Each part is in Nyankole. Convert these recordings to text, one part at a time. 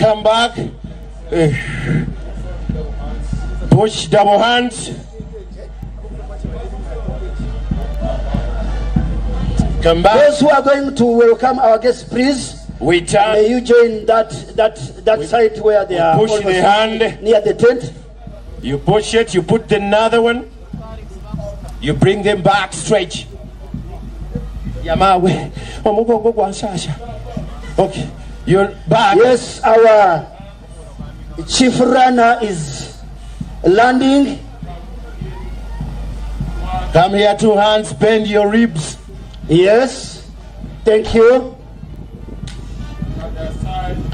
Come back. Eh. Push double hands. Come back. Those who are going to welcome our guests, please. We turn. May you join that that that We- side where they we are push the almost hand. near the tent. You push it, you put another one. You bring them back straight. Yamawe. Omugongo gwanshasha. Okay. You're back. Yes, our chief runner is landing. Come here, two hands, bend your ribs. Yes, thank you.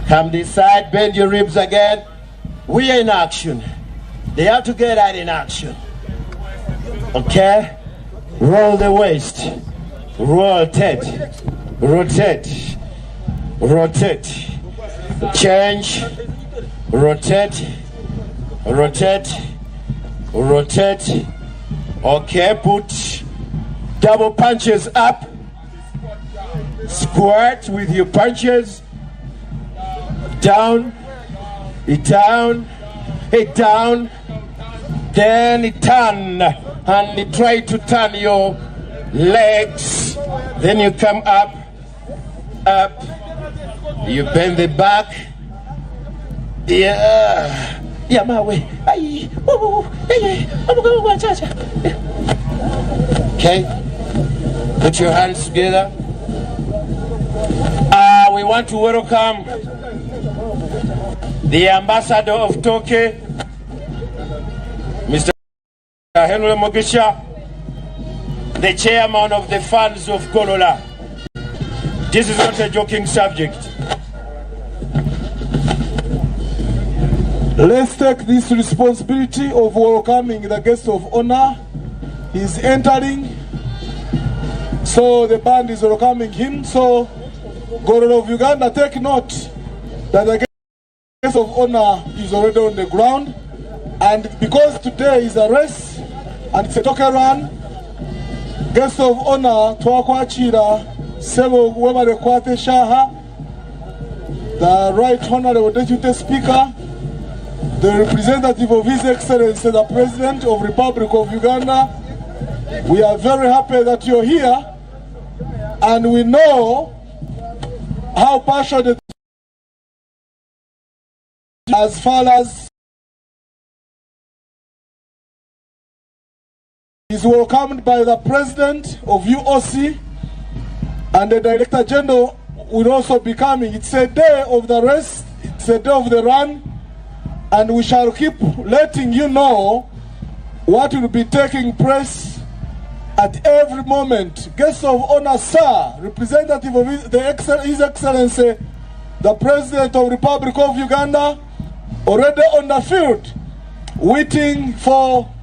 Come this side, bend your ribs again. We are in action. They have to get out in action. Okay? Roll the waist. Rotate. Rotate. Rotate. Change. Rotate. Rotate. Rotate. Okay, put double punches up. Squat with your punches. Down, it down, it down. Then it turn and you try to turn your legs. Then you come up, up. You bend the back. Yeah. Yeah, my way. Aye. Ooh, hey, hey. Okay. Put your hands together. We want to welcome the ambassador of Turkey, Mr. Henry Mugisha, the chairman of the funds of Golola. This is not a joking subject. Let's take this responsibility of welcoming the guest of honor. He's entering, so the band is welcoming him. So, Golola of Uganda, take note that the guest of honor is already on the ground. And because today is a race and it's a token run, guest of honor twakwakira sebo webale kwata eshaaha, the Right Honorable Deputy Speaker, the representative of His Excellency the President of Republic of Uganda. We are very happy that you're here and we know how passionate as far as is welcomed by the President of UOC and the Director General will also be coming. It's a day of the race, it's a day of the run, and we shall keep letting you know what will be taking place at every moment. Guest of honor, sir, representative of His, the Excel, His Excellency, the President of Republic of Uganda, already on the field, waiting for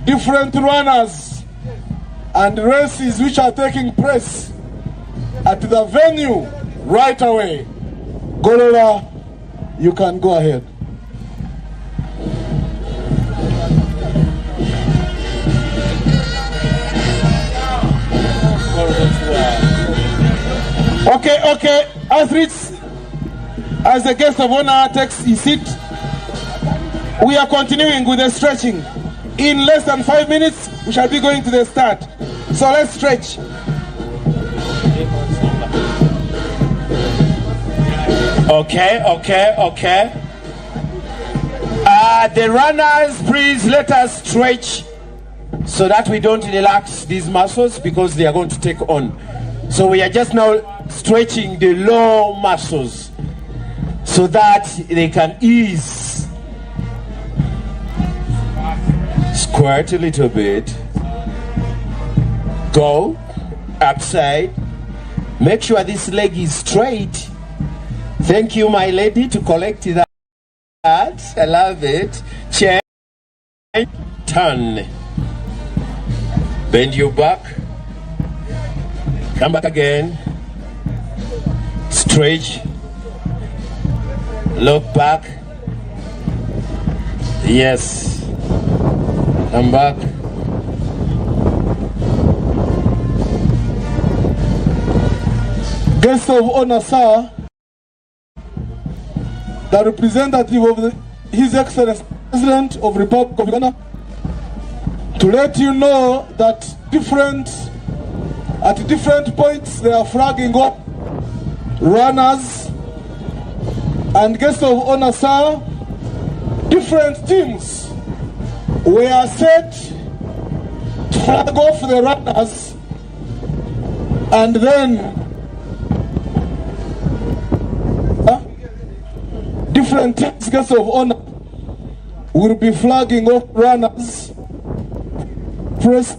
different runners and races which are taking place at the venue right away. Golola, you can go ahead. Okay, okay, athletes, as the guest of honor takes his seat, we are continuing with the stretching. In less than 5 minutes, we shall be going to the start. So let's stretch. Okay, okay, okay. The runners, please let us stretch so that we don't relax these muscles because they are going to take on. So we are just now stretching the low muscles so that they can ease. Squirt a little bit. Go upside. Make sure this leg is straight. Thank you, my lady, to collect that. I love it. Change. Turn. Bend your back. Come back again. Stretch. Look back. Yes. Come back. Guest of honor, sir. the representative of the, His Excellency President of Republic of Uganda, to let you know that different at different points they are flagging up runners and guests of honor, sir. Different teams were set to flag off the runners and then different teams, guests of honor, will be flagging off runners. Press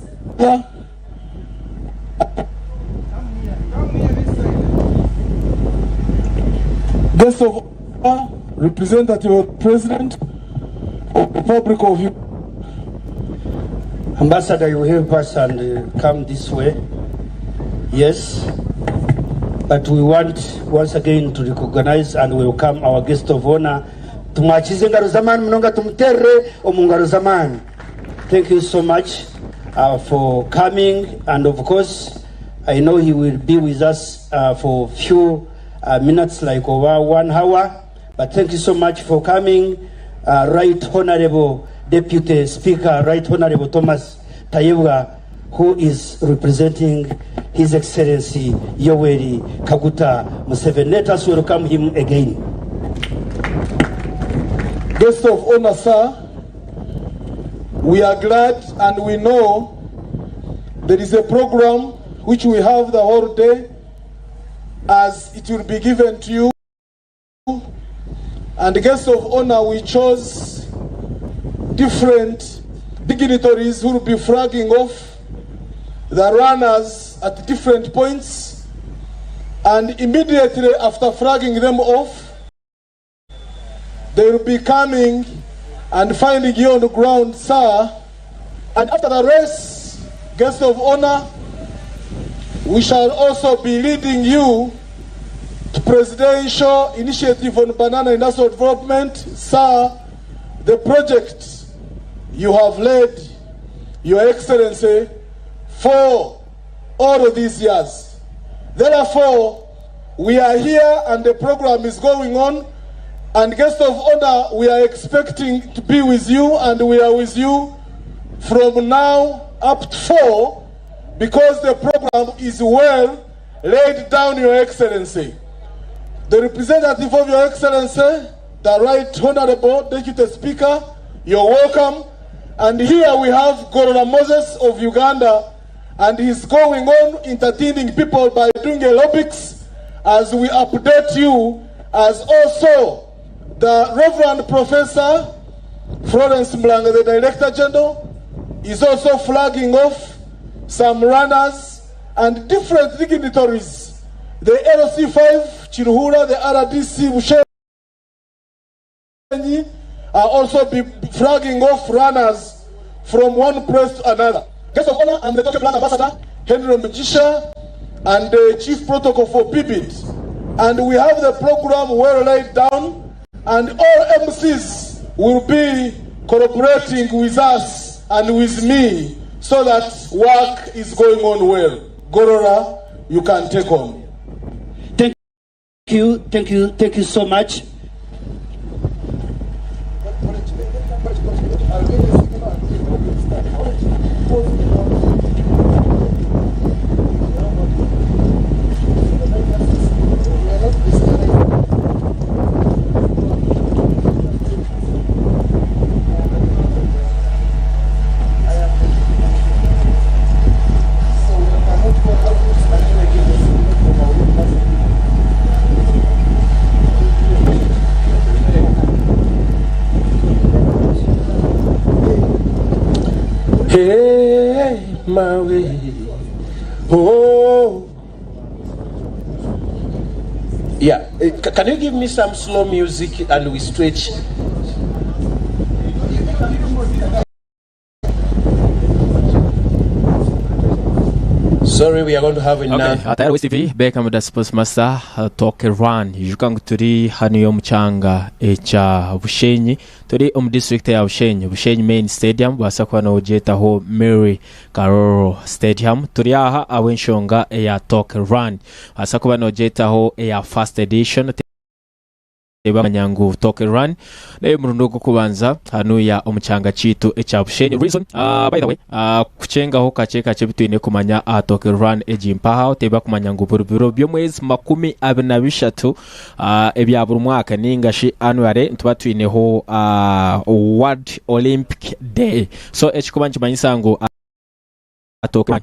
Guest of honor, representative of President of the Republic of Ambassador, you help us and come this way. Yes. But we want once again to recognize and welcome our guest of honor. Tumwakize engaro z'amaani munonga tumuterere omu ngaro z'amaani. Thank you so much for coming and of course I know he will be with us for few minutes like over one hour. But thank you so much for coming, Right Honorable Deputy Speaker, Right Honorable Thomas Tayebwa, who is representing His Excellency Yoweri Kaguta Museveni. Let us welcome him again. Guest of honor, sir, we are glad and we know there is a program which we have the whole day as it will be given to you. And guest of honor, we chose different dignitaries who will be flagging off the runners at different points. And immediately after flagging them off, they will be coming and finding you on the ground, sir. And after the race, guest of honor, we shall also be leading you to Presidential Initiative on Banana Industrial Development, sir, the project you have led, Your Excellency, for all of these years. Therefore, we are here and the program is going on. And guest of honor, we are expecting to be with you, and we are with you from now up to 4, because the program is well laid down, Your Excellency. The representative of Your Excellency, the Right Honorable Deputy Speaker, you're welcome. And here we have Gorora Moses of Uganda, and he's going on entertaining people by doing aerobics as we update you, as also the Reverend Professor Florence Mlanga, the Director General, is also flagging off some runners and different dignitaries. The LC5, Kiruhura, the RDC, Bushenyi, are also be flagging off runners from one place to another. Guest of honor, I'm the Tokyo Plan Ambassador, Henry Mugisha, and the Chief Protocol for PBID. And we have the program well laid down, and all MCs will be cooperating with us and with me so that work is going on well. Gorora, you can take on. Thank you, thank you, thank you so much. Hey, my way. Oh. Yeah, can you give me some slow music and we stretch? Sorry, we are going to have enough. Okay, Atayari TV Beckham da Sports Master Talk Run ijuka ngu turi hanu omu kyanga ekya Bushenyi turi omu district ya Bushenyi Bushenyi Main Stadium baasa kuba nogyetaho Mary Karoro Stadium turi aha ahabw'enshonga eya Talk Run baasa kuba nogyetaho eya first edition. Bamanya ngu Toke Run n'ey'omurundi ogw'okubanza hanuya omu kyanga kyaitu ekya Bushenyi. Reason, by the way, kukyengaho kakye kakye ebi twine kumanya aha Toke Run egi mpaha, oteeba kumanya ngu buri biro by'omwezi 23 ebya buri mwaka ninga shi annually nituba twineho World Olympic Day. So ekikuba nikimanyisa ngu Toke Run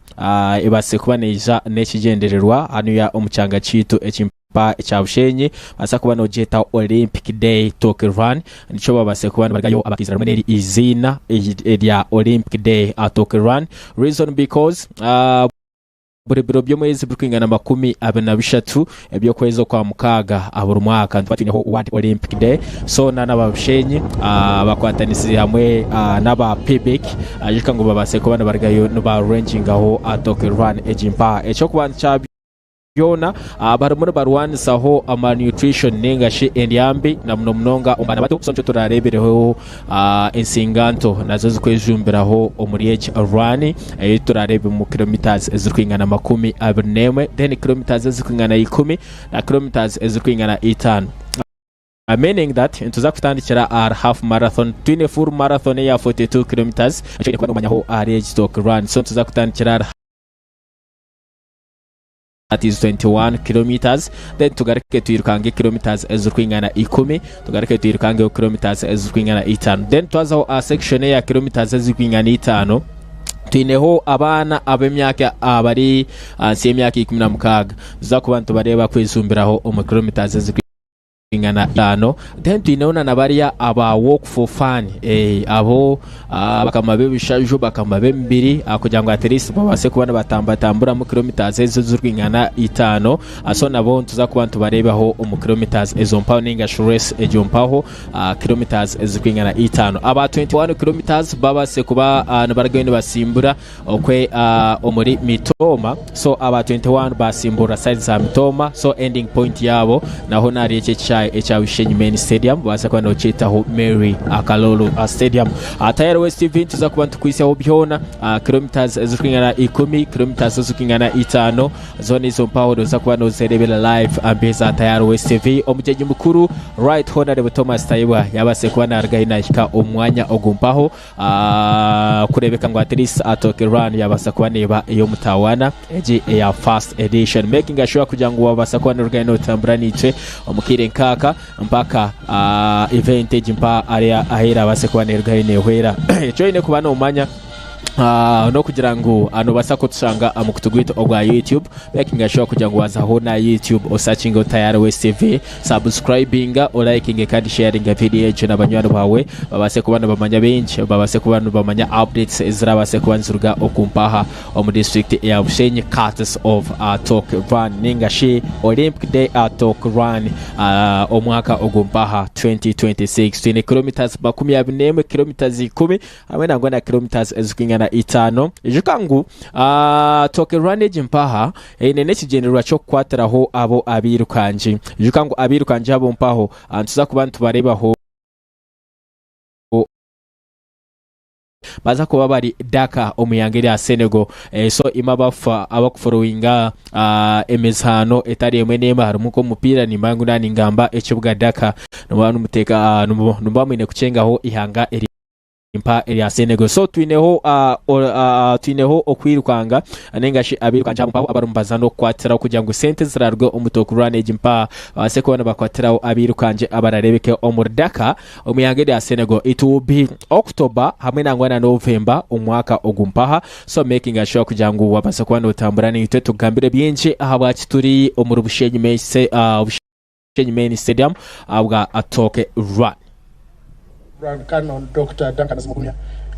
ebaase kuba neija n'ekigyendererwa hanuya omu kyanga kyaitu eki mpa ekya Bushenyi baasa kuba nogyeta Olympic Day Toke Run nikyo babaase kuba nibarugayo abakaizira rimwe n'eri eiziina erya Olympic Day Toke Run reason because buri biro by'omwezi birikwingana 23 eby'okwezi okwa mukaaga buri mwaka nituba twineho World Olympic Day so n'aba Bushenyi bakwatanisize hamwe n'aba PBIC ijuka ngu babaase kuba nibarugayo niba arrangingaho Toke Run egi mpaha eky'okubanza kya byona barimu nibarwanisaho malnutrition ninga shi endya mbi na muno munonga omu baana bato so nikyo turareebereho ensinganto nazo zikwejumbiraho omuri egi run ei turareebemu kilometres ezirikwingana 21 then kilometres ezirikwingana 10 na kilometres ezirikwingana 5. Meaning that nituza kutandikira ahari half marathon twine full marathon eya 42 kilometres ekyo oine kuba nomanyaho ahari egi Toke Run so nituza kutandikira ahari that is 21 kilometres then tugaruke twirukange kilometres ezirikwingana ikumi tugaruke twirukangeho kilometres ezirikwingana itaano then twazaho aha section eya kilometres ezirikwingana itaano twineho abaana ab'emyaka abari ahansi y'emyaka 16 tuza kuba nitubareeba kwejumbiraho omu kilometres ezirikwingana kwingana itaano. Then twineho na nabariya aba walk for fun eh, abo ah, bakama b'ebishaju bakama b'emibiri ah, kugira ngu at least babaase kuba nibatambatamburamu kilometers ezo ezirikwingana itaano. Ah, so nabo nituza kuba nitubareebaho omu kilometers ezo mpaho ninga shi race egyo mpaho ah, kilometers ezirikwingana itaano. Aba 21 kilometers babaase kuba ah, nibarugayo nibasimbura okwe omuri Mitooma so aba 21 basimburira side za Mitooma so ending point yaabo naho nari eki ekishaayi ekya Bushenyi Main Stadium babaasa kuba nibakyetaho Mary Akalulu Stadium. Tayari West TV nituza kuba nitukwitsyaho byona kilometers ezirikwingana ikumi, kilometers ezirikwingana itaano zoona ezo mpaho noza kuba nozereebera live aha mbeho za Tayari West TV. Omugyenyi mukuru Right Honourable Thomas Tayebwa yabaasize kuba narugayo nahika omu mwanya ogu mpaho. Kureebeka ngu at least Atoke Run yabaasa kuba neeba ey'omutawaana egi eya first edition making sure kugira ngu wabaasa kuba norugayo notambura naitwe omu kaire nkaaka mpaka event egi mpa ahu erabaase kuba nerugayo nehwera. Eki oine kuba nomanya n'okugira ngu nobaasa kutushanga aha mukutu gwaitu ogwa YouTube making sure kugira ngu wazaho na YouTube osakinge Tayari West TV Subscribinga, olikinge kandi sharinga vidiyo egyo na banywani baawe babaase kuba nibamanya bingi, babaase kuba nibamanya updates ezirabaase kuba niziruga oku mpaha omu district eya Bushenyi courtesy of Toke Run ninga shi Olympic Day Toke Run omwaka ogu mpaha 2026. Twine kilometers 21, kilometers 10 hamwe nangwa na kilometers ezirikwingana itaano. Ijuka ngu Toke Run egi mpaha Eine n'ekigyendererwa ky'okukwatiraho abo abairukangi. Ijuka ngu abairukangi abo mpaho nituza kuba nitubareebaho baza kuba bari Dakar omu ihanga erya Senegal. So imwe abafa abakuforowinga emizaano etari emwe n'emwe harimu nk'omupiira nimba ngu naaningamba ekibuga Dakar nimuba nimuteeka nimuba mwine kukyengaho ihanga eri mpa erya Senegal. So twineho twineho okwirukanga ninga shi abairukangi abo mpaho abarimu nibaza n'okukwatiraho kugira ngu sente eziraruga omu Toku Run egi mpa babaase kuba nibakwatiraho abairukangi abarareebeke omuri Dakar omu ihanga erya Senegal. It will be October hamwe nangwa na November omwaka ogu mpaha. So making sure kugira ngu wabaasa kuba notambura naitwe tukugambire bingi ahabwaki turi omuri Bushenyi Main Bushenyi Main Stadium ahabwa Toke Run. Rev Canon Dokita Duncan Mugumya,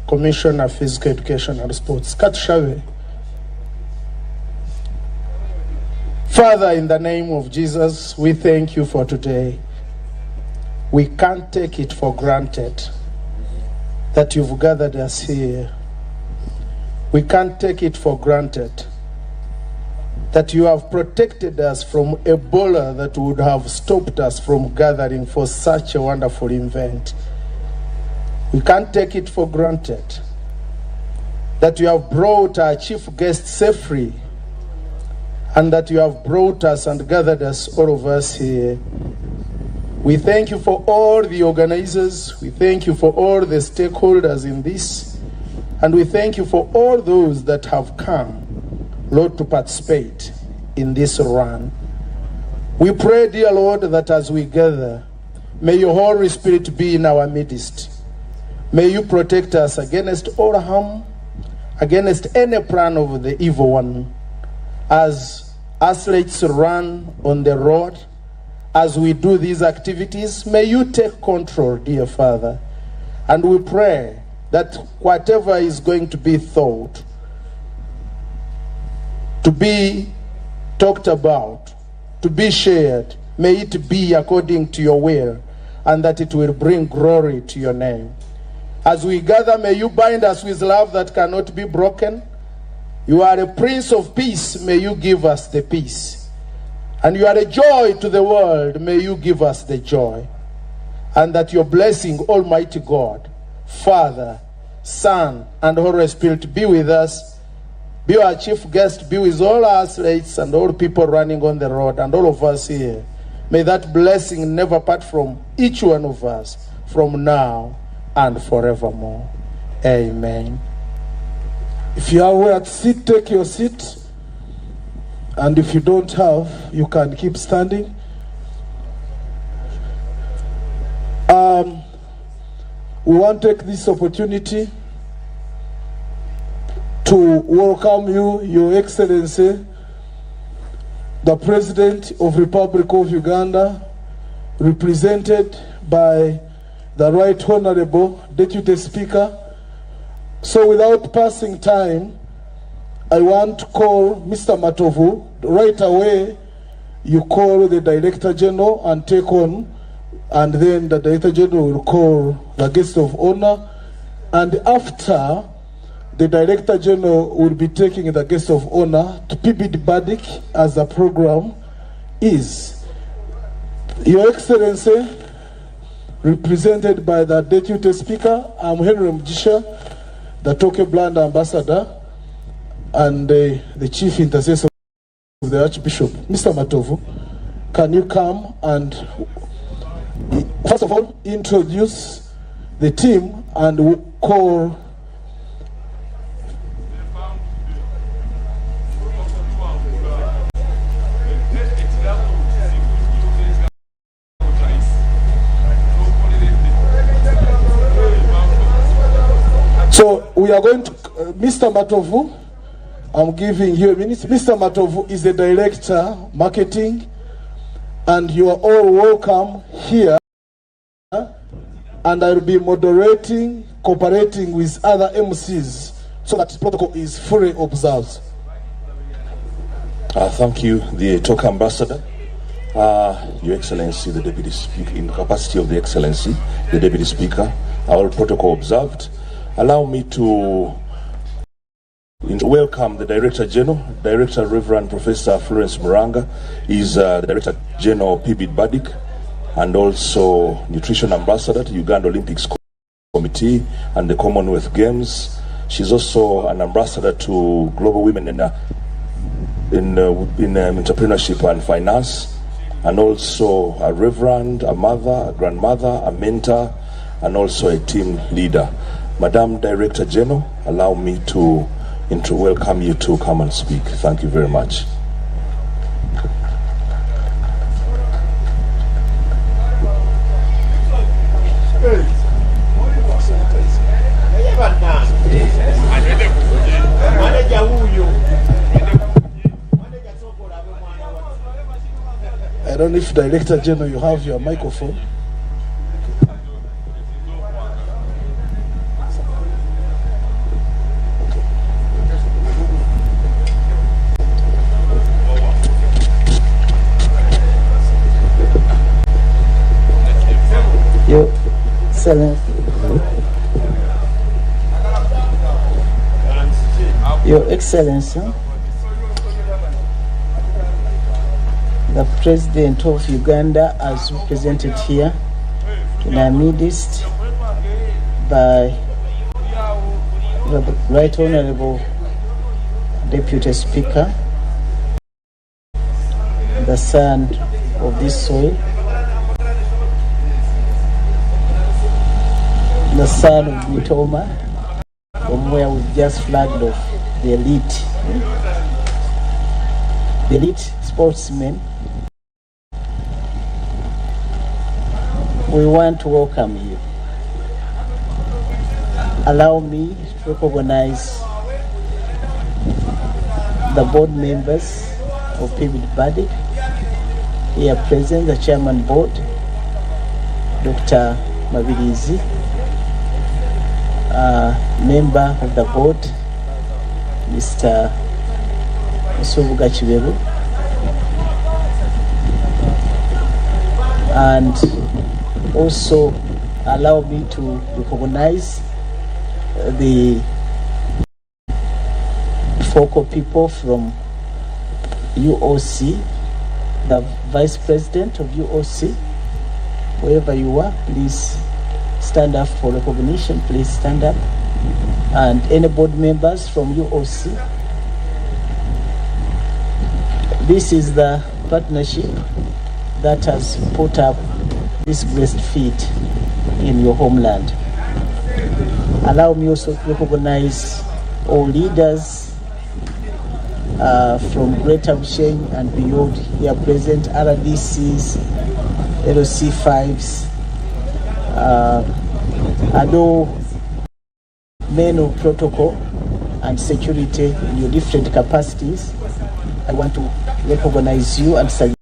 Commissioner Physical Education and Sports. Katushabe. Father, in the name of Jesus, we thank you for today. We can't take it for granted that you've gathered us here. We can't take it for granted that you have protected us from Ebola that would have stopped us from gathering for such a wonderful event. We can't take it for granted that you have brought our chief guest safely and that you have brought us and gathered us, all of us here. We thank you for all the organizers. We thank you for all the stakeholders in this. And we thank you for all those that have come, Lord, to participate in this run. We pray, dear Lord, that as we gather, may your Holy Spirit be in our midst. May you protect us against all harm, against any plan of the evil one. As athletes run on the road, as we do these activities, may you take control, dear Father. And we pray that whatever is going to be thought, to be talked about, to be shared, may it be according to your will, and that it will bring glory to your name. As we gather, may you bind us with love that cannot be broken. You are a prince of peace. May you give us the peace. And you are a joy to the world. May you give us the joy. And that your blessing, Almighty God, Father, Son, and Holy Spirit be with us. Be our chief guest, be with all our athletes and all people running on the road and all of us here. May that blessing never part from each one of us from now and forevermore. Amen. If you have where to sit, take your seat. And if you don't have, you can keep standing. We want to take this opportunity to welcome you, Your Excellency, the President of Republic of Uganda, represented by the Right Honorable Deputy Speaker. So without passing time, I want to call Mr. Matovu. Right away, you call the Director General and take on, and then the Director General will call the guest of honor. And after, the Director General will be taking the guest of honor to PBD Bardick as the program is. Your Excellency, represented by the Deputy Speaker, I'm Henry Mugisha, the Toke Brand Ambassador, and the Chief Intercessor of the Archbishop. Mr. Matovu, can you come and, first of all, introduce the team and call So we are going to Mr. Matovu, I'm giving you a minute. Mr. Matovu is the Director, Marketing, and you are all welcome here. And I will be moderating, cooperating with other MCs so that protocol is fully observed. Thank you, the Toke Ambassador. Your Excellency, the Deputy Speaker, in capacity of the Excellency, the Deputy Speaker, our protocol observed. Allow me to welcome the Director General, Director Reverend Professor Florence Muranga, is the Director General PB Bardick, and also Nutrition Ambassador to Uganda Olympics Committee and the Commonwealth Games. She's also an ambassador to Global Women in Entrepreneurship and Finance, and also a reverend, a mother, a grandmother, a mentor, and also a team leader. Madam Director General, allow me to welcome you to come and speak. Thank you very much. I don't know if Director General, you have your microphone. Your Excellency, Your Excellency, the President of Uganda as represented here in our midst by the Right Honorable Deputy Speaker, the son of this soil, The son of Mitooma, from where we've just flagged off the elite, the elite sportsmen. We want to welcome you. Allow me to recognize the board members of PBID BARDC here present, the chairman board, Dr. Mabirizi, member of the board, Mr. Nsubuga Kiberu, and also allow me to recognize the focal people from UOC, the vice president of UOC, wherever you are, please stand up for recognition. Please stand up. And any board members from UOC. This is the partnership that has put up this great feat in your homeland. Allow me also to recognize all leaders from Greater Bushenyi and beyond here present, RDCs, LC5s, and all men of protocol and security in your different capacities. I want to recognize you and salute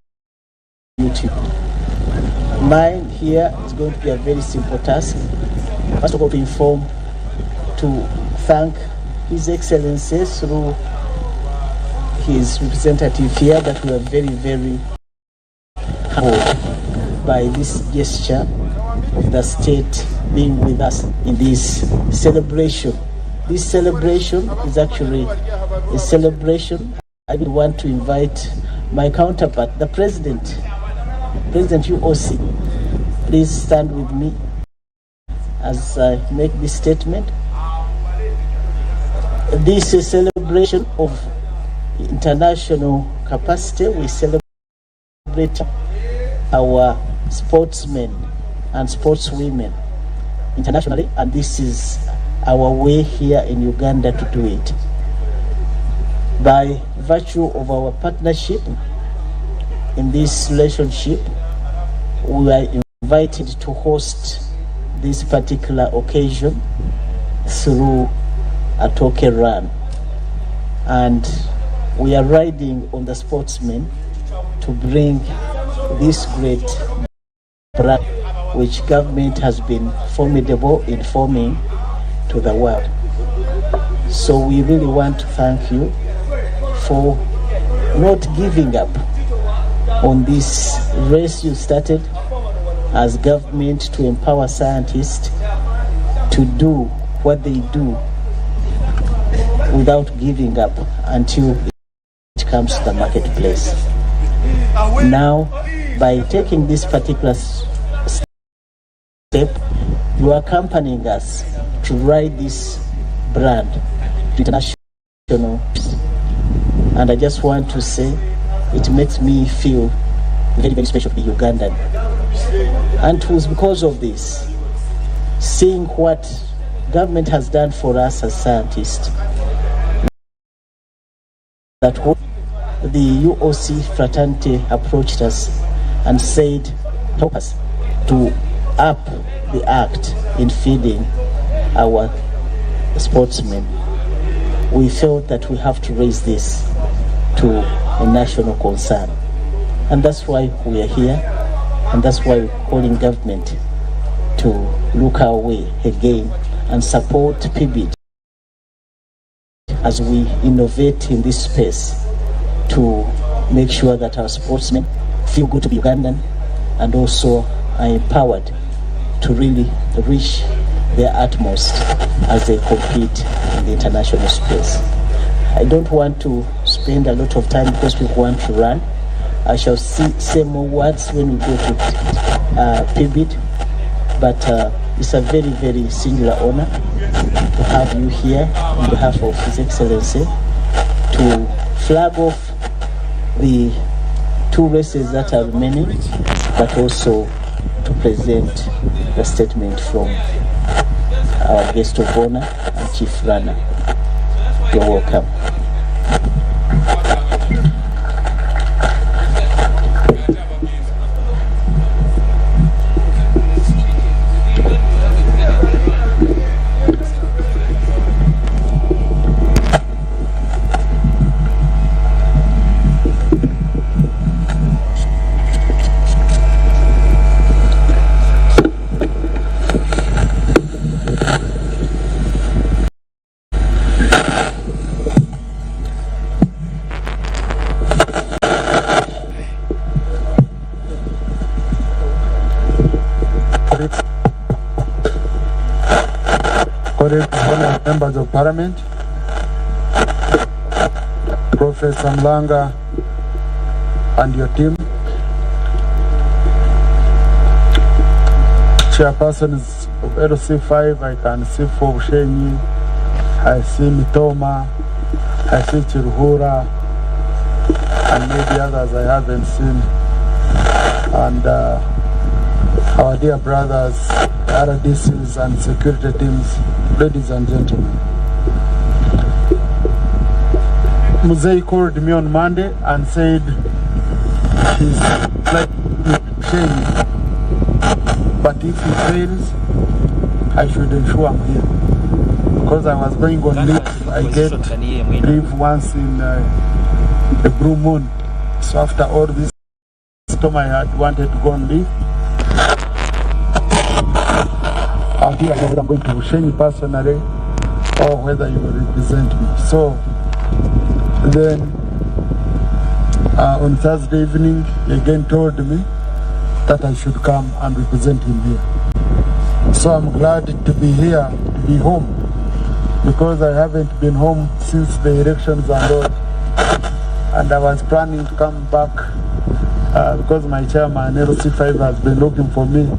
you. Mine here is going to be a very simple task. First of all, to inform, to thank His Excellency through his representative here that we are very, very humbled by this gesture of the state being with us in this celebration. This celebration is actually a celebration. I would want to invite my counterpart, the President, President UOC. Please stand with me as I make this statement. This is a celebration of international capacity. We celebrate our sportsmen and sportswomen internationally, and this is our way here in Uganda to do it. By virtue of our partnership in this relationship, we are invited to host this particular occasion through Atoke Run. And we are riding on the sportsmen to bring this great brand, which government has been formidable in forming to the world. So we really want to thank you for not giving up on this race you started as government to empower scientists to do what they do without giving up until it comes to the marketplace. Now, by taking this particular step, you are accompanying us to ride this brand to international. And I just want to say, it makes me feel very, very special to be Ugandan. And it was because of this, seeing what government has done for us as scientists, that the UOC fraternity approached us and said, help us to up the act in feeding our sportsmen. We felt that we have to raise this to a national concern. And that's why we are here, and that's why we're calling government to look our way again and support PBID as we innovate in this space to make sure that our sportsmen feel good to be Ugandan and also are empowered to really reach their utmost as they compete in the international space. I don't want to spend a lot of time because people want to run. I shall say more words when we go to PBID, but it's a very, very singular honor to have you here on behalf of His Excellency to flag off the two races that are remaining, but also to present the statement from Our guest of honor and chief runner. You're welcome. Colleagues, honorable members of parliament, Professor Mlanga and your team, chairpersons of LC5, I can see for Bushenyi, I see Mitoma, I see Kiruhura, and maybe others I haven't seen. And our dear brothers, RDCs and security teams, ladies and gentlemen. Muzei called me on Monday and said he's like shame, but if he fails, I should ensure I'm here. Because I was going on leave, I get leave once in a blue moon. So after all this time I had wanted to go on leave. I'll hear whether I'm going to Bushenyi personally or whether you will represent me. So then on Thursday evening, he again told me that I should come and represent him here. So I'm glad to be here, to be home, because I haven't been home since the elections and all. And I was planning to come back because my chairman, LC5, has been looking for me.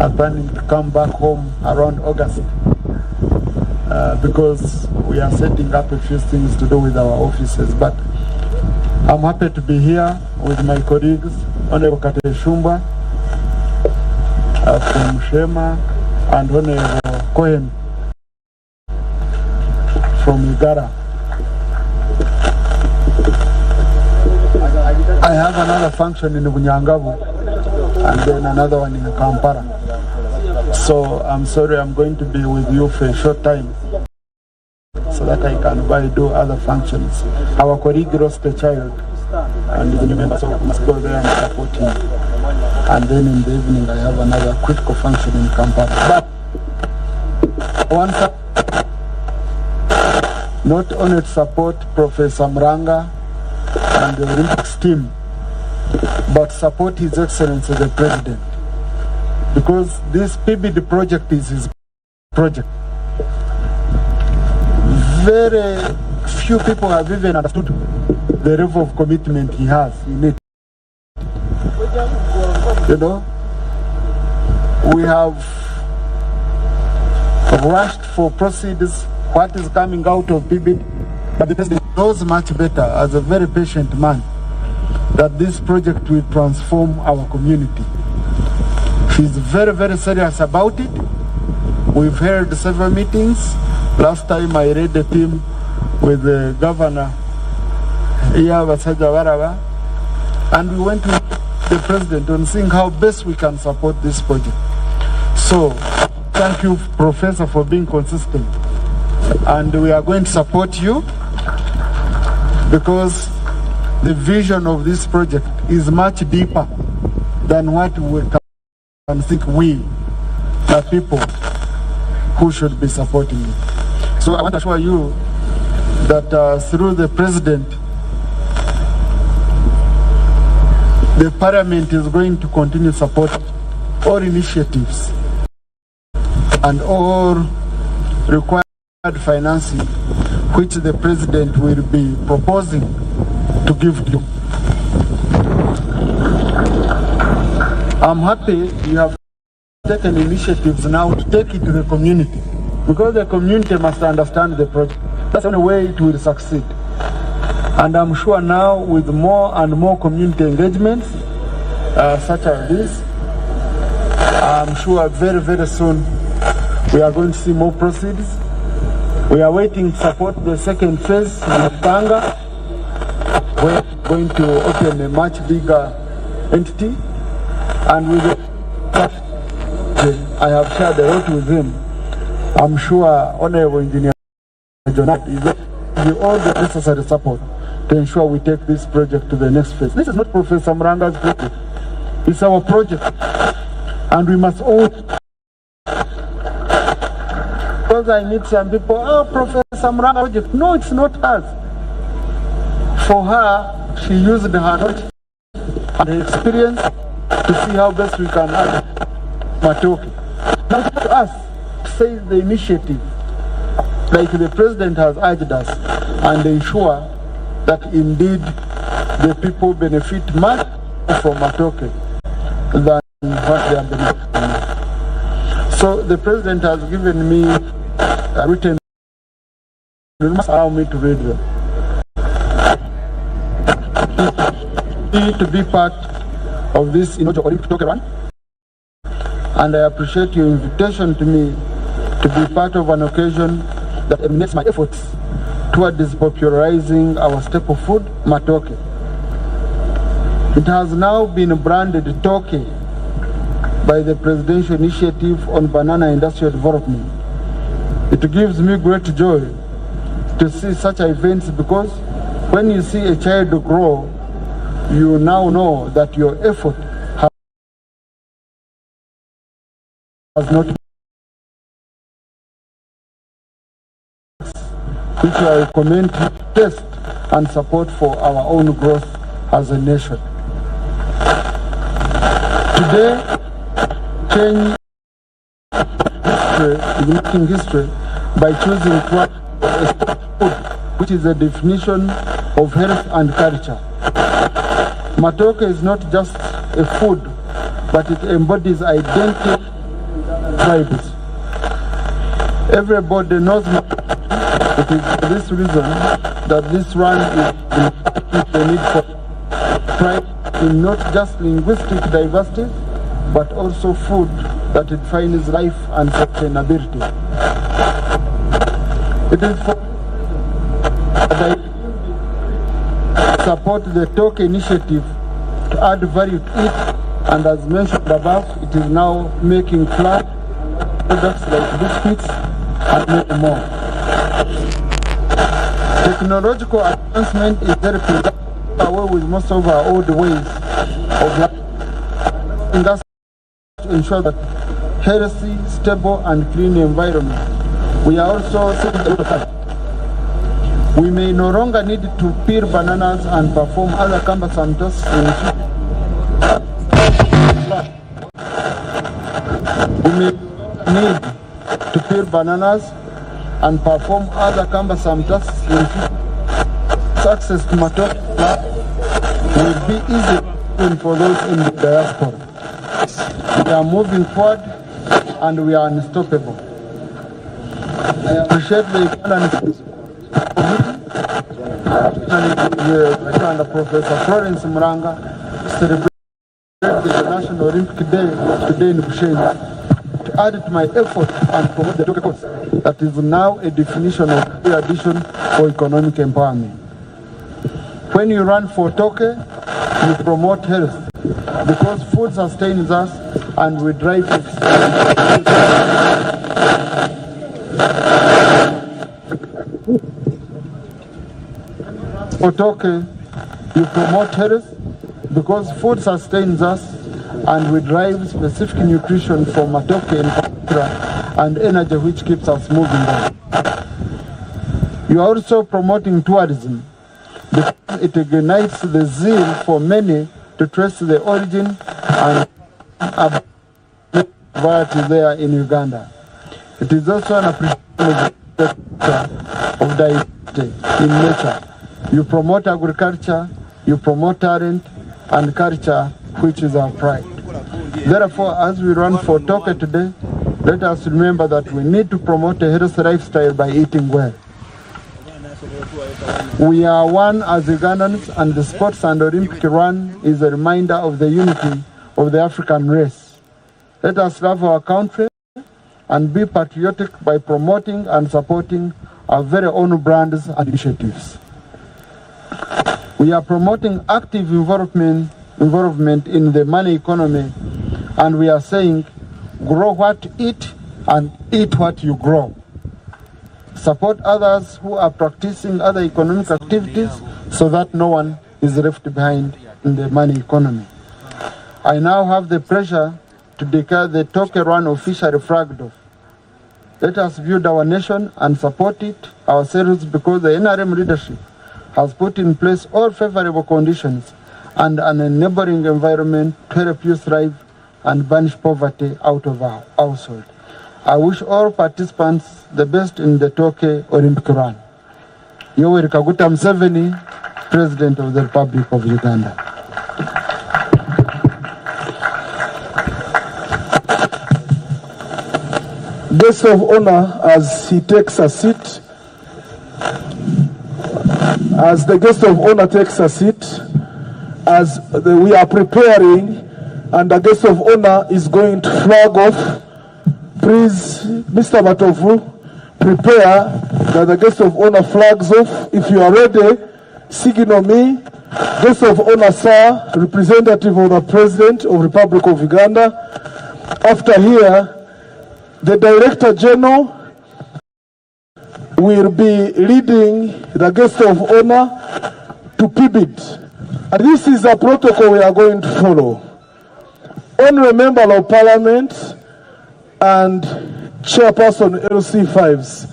I'm planning to come back home around August because we are setting up a few things to do with our offices. But I'm happy to be here with my colleagues, Honorable Kateshumbwa from Shema and Honorable Cohen from Igara. I have another function in Bunyangabu and then another one in Kampala. So I'm sorry, I'm going to be with you for a short time so that I can go and do other functions. Our colleague lost a child and the new member, so we must go there and support him. And then in the evening I have another critical function in Kampala. But once not only to support Professor Mranga and the Olympics team, but support His Excellency the President, because this PBD project is his project. Very few people have even understood the level of commitment he has in it. You know, we have rushed for proceeds, what is coming out of PBD, but the president knows much better, as a very patient man, that this project will transform our community. He's very, very serious about it. We've held several meetings. Last time I led the team with the governor, Iya Basajjabalaba, and we went to the president on seeing how best we can support this project. So, thank you, Professor, for being consistent. And we are going to support you because the vision of this project is much deeper than what we can think we, the people who should be supporting it. So I want to assure you that through the president, the parliament is going to continue support all initiatives and all required financing which the president will be proposing to give you. I'm happy you have taken initiatives now to take it to the community, because the community must understand the project. That's the only way it will succeed. And I'm sure now with more and more community engagements such as this, I'm sure very, very soon We are going to see more proceeds. We are waiting to support the second phase in Tanga, where we're going to open a much bigger entity. And with the I have shared a lot with him. I'm sure Honorable Engineer John is give all the necessary support to ensure we take this project to the next phase. This is not Professor Muranga's project. It's our project. And we must all because I meet some people, oh, Professor Muranga project. No, it's not hers. For her, she used her knowledge and her experience to see how best we can add Matooke. Now to us to say the initiative, like the president has urged us, and ensure that indeed the people benefit much from Matooke than what they are benefiting. So the president has given me a written remarks, allow me to read them. To be part of this inaugural Olympic Toke Run, and I appreciate your invitation to me to be part of an occasion that emanates my efforts towards popularizing our staple food, Matooke. It has now been branded Toke by the Presidential Initiative on Banana Industrial Development. It gives me great joy to see such events because when you see a child grow, you now know that your effort has not which I recommend test and support for our own growth as a nation. Today, change history is making history by choosing food, which is a definition of health and culture. Matooke is not just a food, but it embodies identity tribes. Everybody knows it is for this reason that this run is the need for pride in not just linguistic diversity, but also food that defines life and sustainability. It is for that I support the Toke initiative to add value to it, and as mentioned above, it is now making flour products like biscuits and many more. Technological advancement is helping us away with most of our old ways of life, and thus to ensure that healthy, stable, and clean environment. We are also saving a lot of time. We may no longer need to peel bananas and perform other cumbersome tasks in the future. We may need to peel bananas and perform other cumbersome tasks in future. Success to Matooke will be easy even for those in the diaspora. We are moving forward and we are unstoppable. I appreciate the Ugandan and Professor Florence Muranga celebrate the National Olympic Day today in Bushenyi to add to my effort and promote the Toke cause that is now a definition of addition for economic empowerment. When you run for Toke, you promote health because food sustains us and we drive For Toke, you promote health because food sustains us and we drive specific nutrition from Matooke in particular and energy which keeps us moving on. You are also promoting tourism because it ignites the zeal for many to trace the origin and variety there in Uganda. It is also an appreciation of diversity in nature. You promote agriculture, you promote talent and culture, which is our pride. Therefore, as we run for Toke today, let us remember that we need to promote a healthy lifestyle by eating well. We are one as Ugandans, and the Sports and Olympic Run is a reminder of the unity of the African race. Let us love our country and be patriotic by promoting and supporting our very own brands and initiatives. We are promoting active involvement, involvement in the money economy, and we are saying grow what you eat and eat what you grow. Support others who are practicing other economic activities so that no one is left behind in the money economy. I now have the pleasure to declare the Tokyo Run officially flagged off. Let us build our nation and support it ourselves because the NRM leadership has put in place all favorable conditions and an enabling environment to help you thrive and banish poverty out of our household. I wish all participants the best in the Tokyo Olympic Run. Yoweri Kaguta Museveni, President of the Republic of Uganda. Guest of honor as he takes a seat. As the guest of honor takes a seat, as the, we are preparing, and the guest of honor is going to flag off, please, Mr. Matovu, prepare that the guest of honor flags off. If you are ready, signal me. Guest of honor, sir, representative of the President of Republic of Uganda. After here, the Director General will be leading the guest of honor to PBID. And this is a protocol we are going to follow. Honorable Member of Parliament and Chairperson LC5s.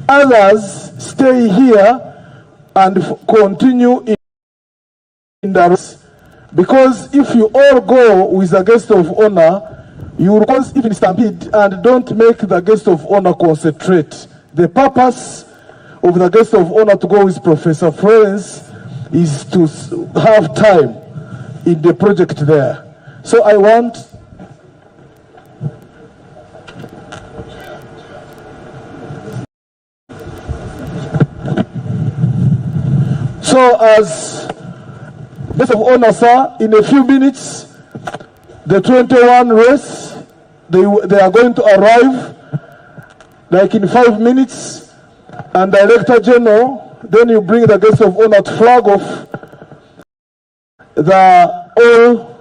Others stay here and continue in the race. Because if you all go with the guest of honor, you will cause even stampede and don't make the guest of honor concentrate. The purpose of the guest of honor to go with Professor Florence is to have time in the project there. So I want So as guest of honor, sir, in a few minutes, the 21 race, they are going to arrive like in 5 minutes, and Director General, then you bring the guest of honor to flag off the all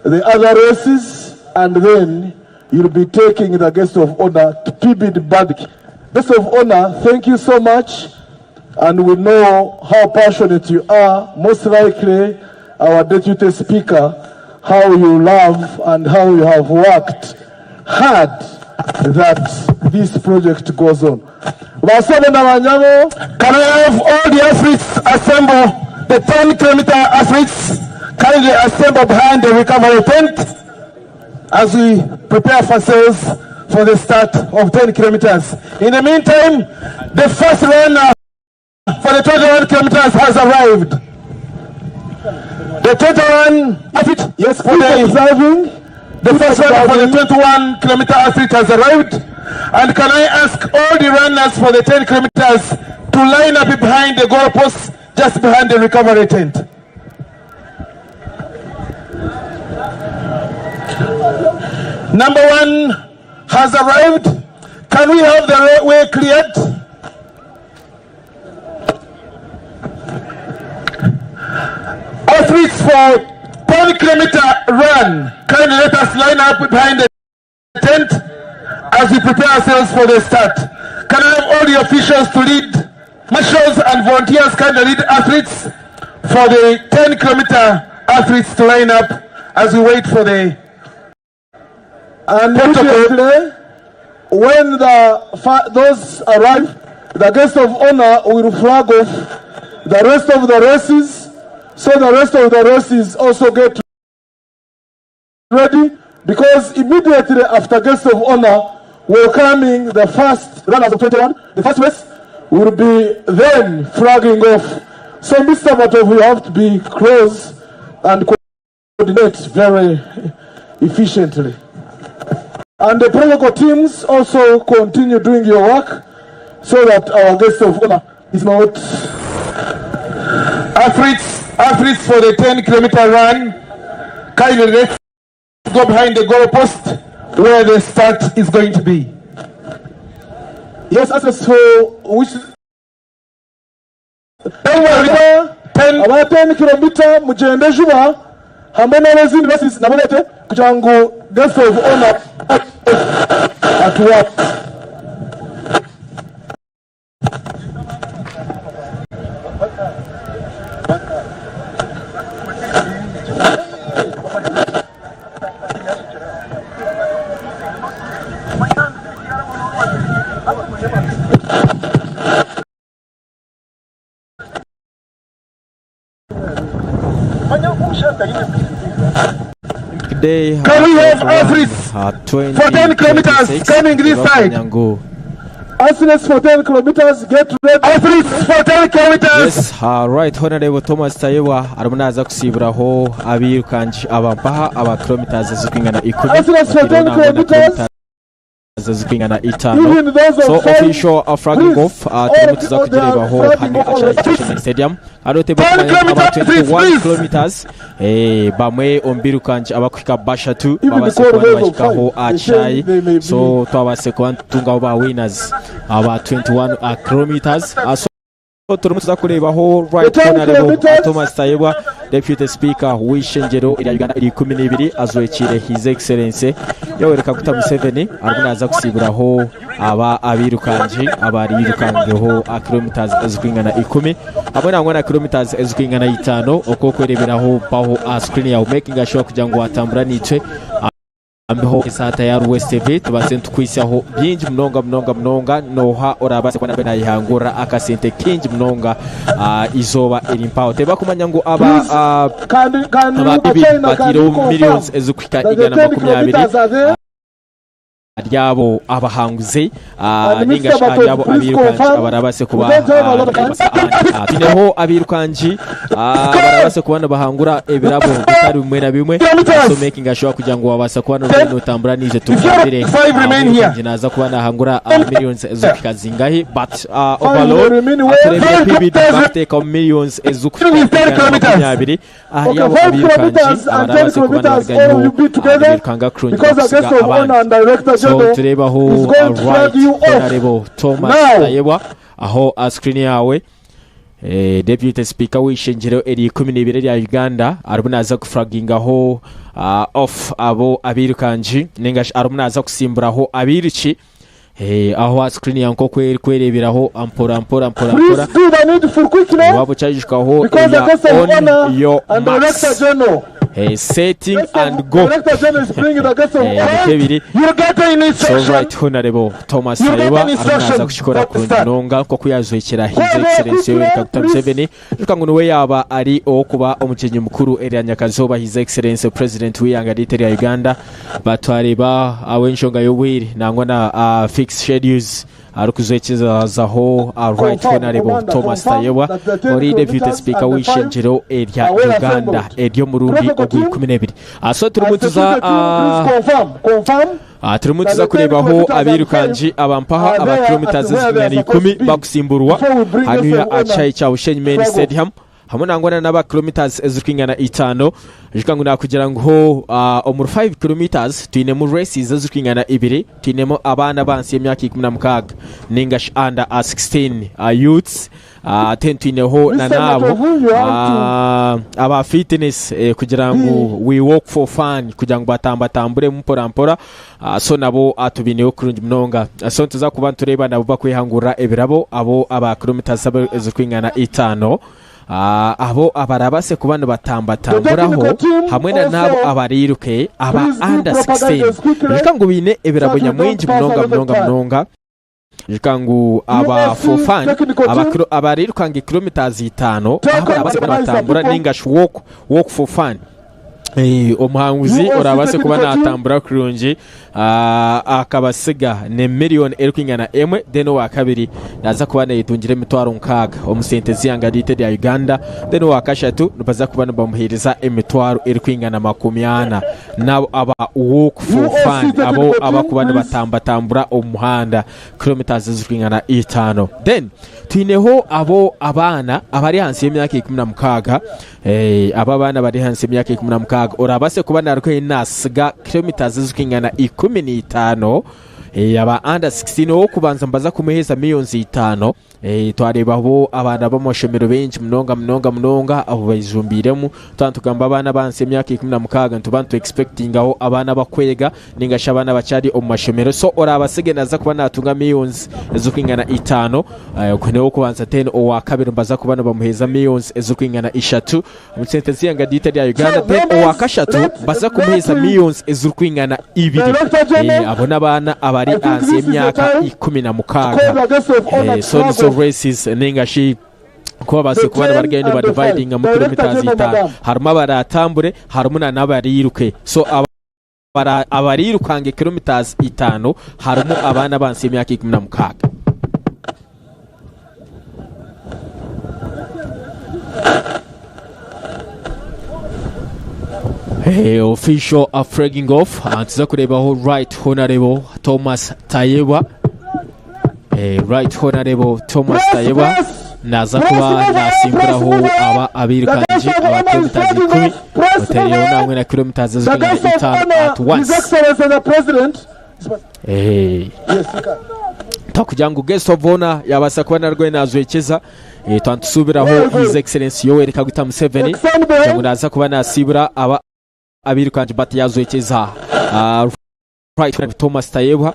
the other races, and then you'll be taking the guest of honor to PBID BADC. Guest of honor, thank you so much, and we know how passionate you are. Most likely, our deputy speaker, how you love and how you have worked hard that this project goes on. Basebo na banyabo, Can I have all the athletes assemble, the 10 kilometer athletes, kindly assemble behind the recovery tent as we prepare ourselves for the start of 10 kilometers. In the meantime, the first runner for the 21 kilometers has arrived. The 21 athlete, yes, for the, observing. the first runner for the 21 kilometer athlete has arrived. And can I ask all the runners for the 10 kilometers to line up behind the goalposts, just behind the recovery tent? Number one has arrived. Can we have the way cleared? Athletes for 10 kilometer run, kindly let us line up behind the tent as we prepare ourselves for the start. Can I have all the officials to lead, marshals and volunteers kindly lead athletes for the 10 kilometer athletes to line up as we wait for the And protocol. immediately, when the those arrive, the guest of honor will flag off the rest of the races, so the rest of the races also get ready, because immediately after guest of honor welcoming the first runners of 21, the first race will be then flagging off. So Mr. Matovu, you have to be close and coordinate very efficiently. And the protocol teams also continue doing your work so that our guest of honor is not. Athletes for the 10 kilometer run, kindly let's go behind the goalpost. where the start is going to be. Yes, athletes for which aba 10 kilomita mugyende juba hamwe n'ab'ezindi races nabo bete kugira ngu guest of honor atuwa. Day Can we have athletes for 10 kilometers coming this side? Nyangu. Athletes for 10 kilometers get ready. Athletes for 10 kilometers. Yes, right Honorable Thomas Tayebwa arimu naaza kusiiburaho abirukangi abampaha aba kilometers ezirikwingana ikumi Athletes for 10 kilometers. ezikwingana itaano. Even those So of five, official flagging please, off all turimu of tuza you, they are kugireebaho flagging hanu off aha already. Kishanyi Stadium hariho 10 tebakumanya aba kilometers, please, 21 please. kilometers bamwe omu birukangi abakuhika bashatu Even babase the kuba call those of nibahikaho five, aha they say Kishayi. they may be So twabase kuba nitutungaho ba winners aba 21 kilometers. So turimu tuza kureebaho right The 10 honorable kilometers. Thomas Tayebwa Deputy Speaker w'Ishengyero erya Uganda eri 12 azwekiire His Excellency Yoweri Kaguta Museveni arimu naaza kusiiburaho aba abirukangi abarirukangireho kilometers ezirikwingana 10 hamwe nangwa na kilometers ezirikwingana itaano okw'okwereeberaho mpaho aha screen yawe making sure kugira ngu watambura naitwe ambeho esaata ya Ruwes TV tubaase nitukwitsyaho bingi munonga munonga munonga nooha orabaase kuba nawe nayehangurira akasente kingi munonga izooba eri mpaho tebakumanya ngu aba Please, can aba you, ibi China, can you batiireho confirm millions ezikuhika that the igana 10 makumi abiri kilometers are there? ryabo abahanguzi And ninga Mr. Batozi, ryabo please abirukangi confirm. abarabase We kuba don't have a lot of time. tuneho abirukangi barabase kuba nibahangura ebirabo bitari bimwe na bimwe Kilometers. so making sure kugira ngu wabasa kuba notambura nije tugambire Five remain here. umwirukangi naza kuba nahangura millions ezikuhika zingahi but Five overall remain where? turebire Five PBD kilometers. bakutekaho millions ezikuhika Ten igana kilometers. makumi abiri ahari Okay, abo 5 abirukangi kilometers and 10 abarabase kuba kilometers, all of nibarugayo you be together abirukanga kurungi because the bakusiga guest of honor abandi and director so general tureebaho is going to flag right you off honorable Thomas now. Tayebwa aho a screen yawe deputy speaker w'ishengyero eri 12 erya Uganda arimu naaza kuflagingaho off abo abirukangi ninga shi arimu naaza kusimburaho abiruki aho a screen yawe nk'oku erikwereeberaho mpora mpora mpora mpora Please do the needful quickly waba okyayijukaho because the eya guest of on honor your and director marks general. setting Guest of- and go. Director general is bringing the guest of honor. Nikebiri. You get an So instruction. right honorable Thomas You get Tayebwa an arimu naaza instruction. kukikora Stop the kurungi start. munonga nk'oku yazwekera His Go there Excellency quickly, Yoweri Kaguta please. Museveni reka ngu niwe yaaba ari ow'okuba omukyenyi mukuru erya Nyakazooba His Excellency President w'eihanga ryaitu erya Uganda batwareeba ahabw'enshonga y'obwire nangwa na fixed schedules arikuzwekizaho right Confirm, honorable Commander, Thomas confirm Tayebwa that the 10 ori deputy kilometers speaker and the five w'ishengyero erya are well Uganda assembled. ery'omurundi Protocol ogwa team, ikumi n'ebiri. So turimu And tuza security team, please confirm, confirm turimu that tuza the 10 kureebaho kilometers and abirukangi five abampaha are aba there kilometers at where they are ezingana supposed ikumi to be. bakusimburwa Before we bring hanuya yourself honor, achayi kya Bushenyi Main flag off. Stadium hamwe nangwa n'aba kilometers ezirikwingana itaano reka ngu nakugira ngu ho omuri 5 kilometers twinemu races ezirikwingana ibiri twinemu abaana b'ahansi y'emyaka ikumi na mukaaga ninga shi under 16 youths then twineho na Mr. n'abo Matovu, you have to aba fitness kugira ngu we walk for fun kugira ngu batambatambure mpora mpora so nabo tubineho kurungi munonga. So nituza kuba nitureeba nabo bakwehangurira ebirabo abo aba kilometers ezirikwingana itaano abo abarabase kuba The nibatambatamburaho technical team hamwe na n'abo also, abariruke aba please do under proper 16 guidance quickly reka ngu biine ebirabo so that we don't nyamwingi pass munonga a lot of munonga time. munonga reka ngu aba USC for fun technical team, abarirukanga kilometers itaano Take abo barabase kuba on the nibatambura people. ninga shi walk for fun. Omuhanguzi USC orabase kuba technical team. natambura kurungi akabasiga ne miliyoni erikwingana emwe then owa kabiri naza kuba nayetungira emitwaro nkaaga omu sente z'ihanga ryaitu erya Uganda then owa kashatu nibaza kuba nibamuheereza emitwaro erikwingana makumi ana nabo aba walk for USC fun abo technical team, abakuba please. nibatambatambura omu muhanda kilometers ezirikwingana itaano then twineho abo abaana abari ahansi y'emyaka ikumi na mukaaga abo abaana bari ahansi y'emyaka ikumi na mukaaga. mukaaga orabaase kuba narugayo nasiga kilometres ezirikwingana 15. Aba under 16 ow'okubanza nibaza kumuheeza millions 5. Twareeba bo abaana b'amashomero baingi munonga munonga munonga abu baijumbiiremu. Twaba nitugamba abaana abahansi y'emyaka 16 nituba nitu expectingaho abaana abakwega ninga shi abaana abakyari omu mashomero. So oraabasige naaza kuba naatunga millions ezirikwingana itaano. Ogwo n'ow'okubanza then owakabiri nibaza kuba nibamuheeza millions ezirikwingana ishatu omu sente z'eihanga ryaitu erya Uganda. Then owakashatu nibaza kumuheeza millions ezirikwingana ibiri. Abo n'abaana abari ahansi y'emyaka 16. So nizo races ninga shi ku babaase kuba nibarugayo niba dividingamu kilometres itaano. Harimu abaratambure harimu na n'abariiruke. So abariirukange kilometres itaano harimu abaana abahansi y'emyaka 16. Official flagging off nituza kureebaho Right Honourable Thomas Tayebwa. Right Honourable Thomas Tayebwa naaza kuba nasimburaho aba abairukangi aba kilometres 10 otereireho nangwa na kilometres ezirikwingana itaano at once. Takugira ngu guest of honor yabaasa kuba narwo naajwekyeza twaba nitusuubiraho His Excellency Yoweri Kaguta Museveni kugira ngu naaza kuba nasiibura aba abairukangi but yaajwekyeza Right Honourable Thomas Tayebwa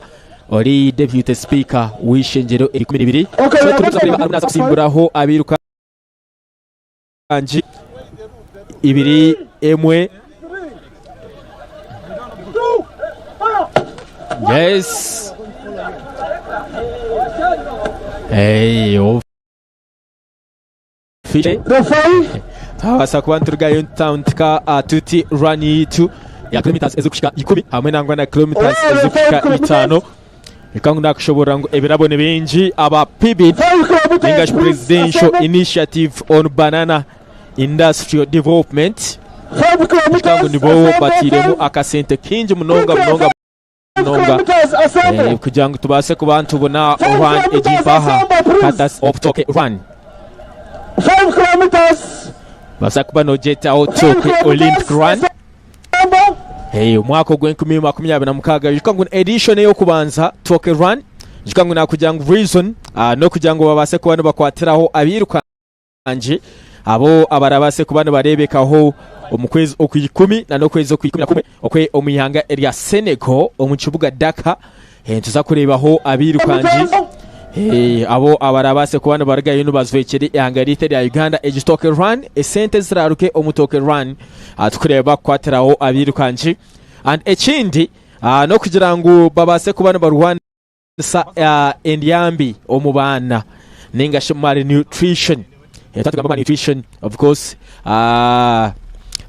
ori Deputy Speaker w'eishengyero erikumi n'ibiri. So turikuza kureeba arimu naaza kusimburaho abairukangi ibiri emwe. Yes. Hey, Twabaasa kuba niturugayo nitutandika tuti run yitu ya kilometres ezirikuhika ikumi hamwe nangwa na kilometres ezirikuhika itaano. Reka ngu nakushoboorora ngu ebirabo ni bingi aba PBID ninga shi Presidential Initiative on Banana Industrial Development reka ngu nibo batairemu akasente kaingi munonga munonga munonga kugira ngu tubaase kuba nitubona run egi mpaha Katas of Toke Run. Baza kuba nogyetaho Toke Olympic Run. Omwaka ogw'enkumi 2026 ijuka ngu edition ey'okubanza Toke Run ijuka ngu nakugira ngu reason n'okugira ngu babaase kuba nibakwatiraho abairukangi abo abarabaase kuba nibareebekaho omu kwezi okw'ikumi na n'okwezi okw'ikumi na kumwe okwe omu ihanga erya Senegal omu kibuga Dakar. Nituza kureebaho abairukangi abo abarabaase kuba nibarugayo nibajwekyera eihanga ryaitu erya Uganda. Egi Toke Run, esente eziraaruke omu Toke Run tukureeba bakukwatiraho abairukangi. And ekindi n'okugira ngu babaase kuba nibarwanisa endyambi omu baana ninga shi malnutrition. Twatugamba malnutrition of course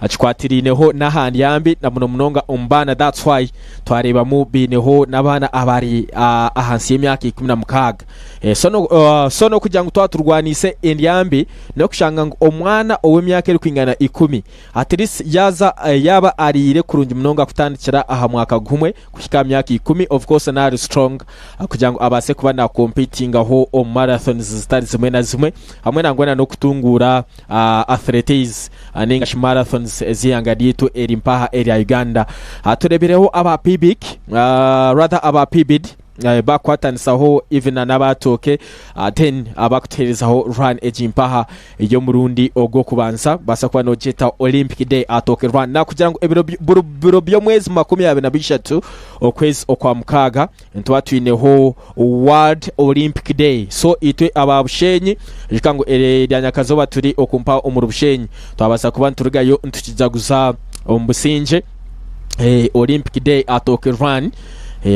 Kikwatiriineho n'aha ndyambi na muno munonga omu baana that's why twareebamu baineho n'abaana abari ahansi y'emyaka 16. So n'okugira ngu twaba turwaniise endyambi n'okushanga ngu omwana ow'emyaka erikwingana ikumi at least yaaza yaaba ariire kurungi munonga kutandikira aha mwaka gumwe kuhika aha myaka ikumi of course naari strong kugira ngu abaase kuba na competingaho omu marathons zitari zimwe na zimwe hamwe nangwa na n'okutunguura athletes ninga shi marathons ez'eihanga ryaitu eri mpaha erya Uganda. Tureebireho aba PBIC rather aba PBID bakukwatanisaho even na n'abatooke then abakutuheerezaho run egi mpaha ey'omurundi ogw'okubanza baasa kuba noogyeta Olympic Day Atooke Run. Nakugira ngu ebiro buri biro by'omwezi 23 okwezi okwa mukaaga nituba twineho World Olympic Day. So itwe aba Bushenyi ijuka ngu erya nyakazooba turi oku mpaha omuri Bushenyi twabaasa kuba niturugayo nitukijaguza omu busingye Olympic Day Atooke Run.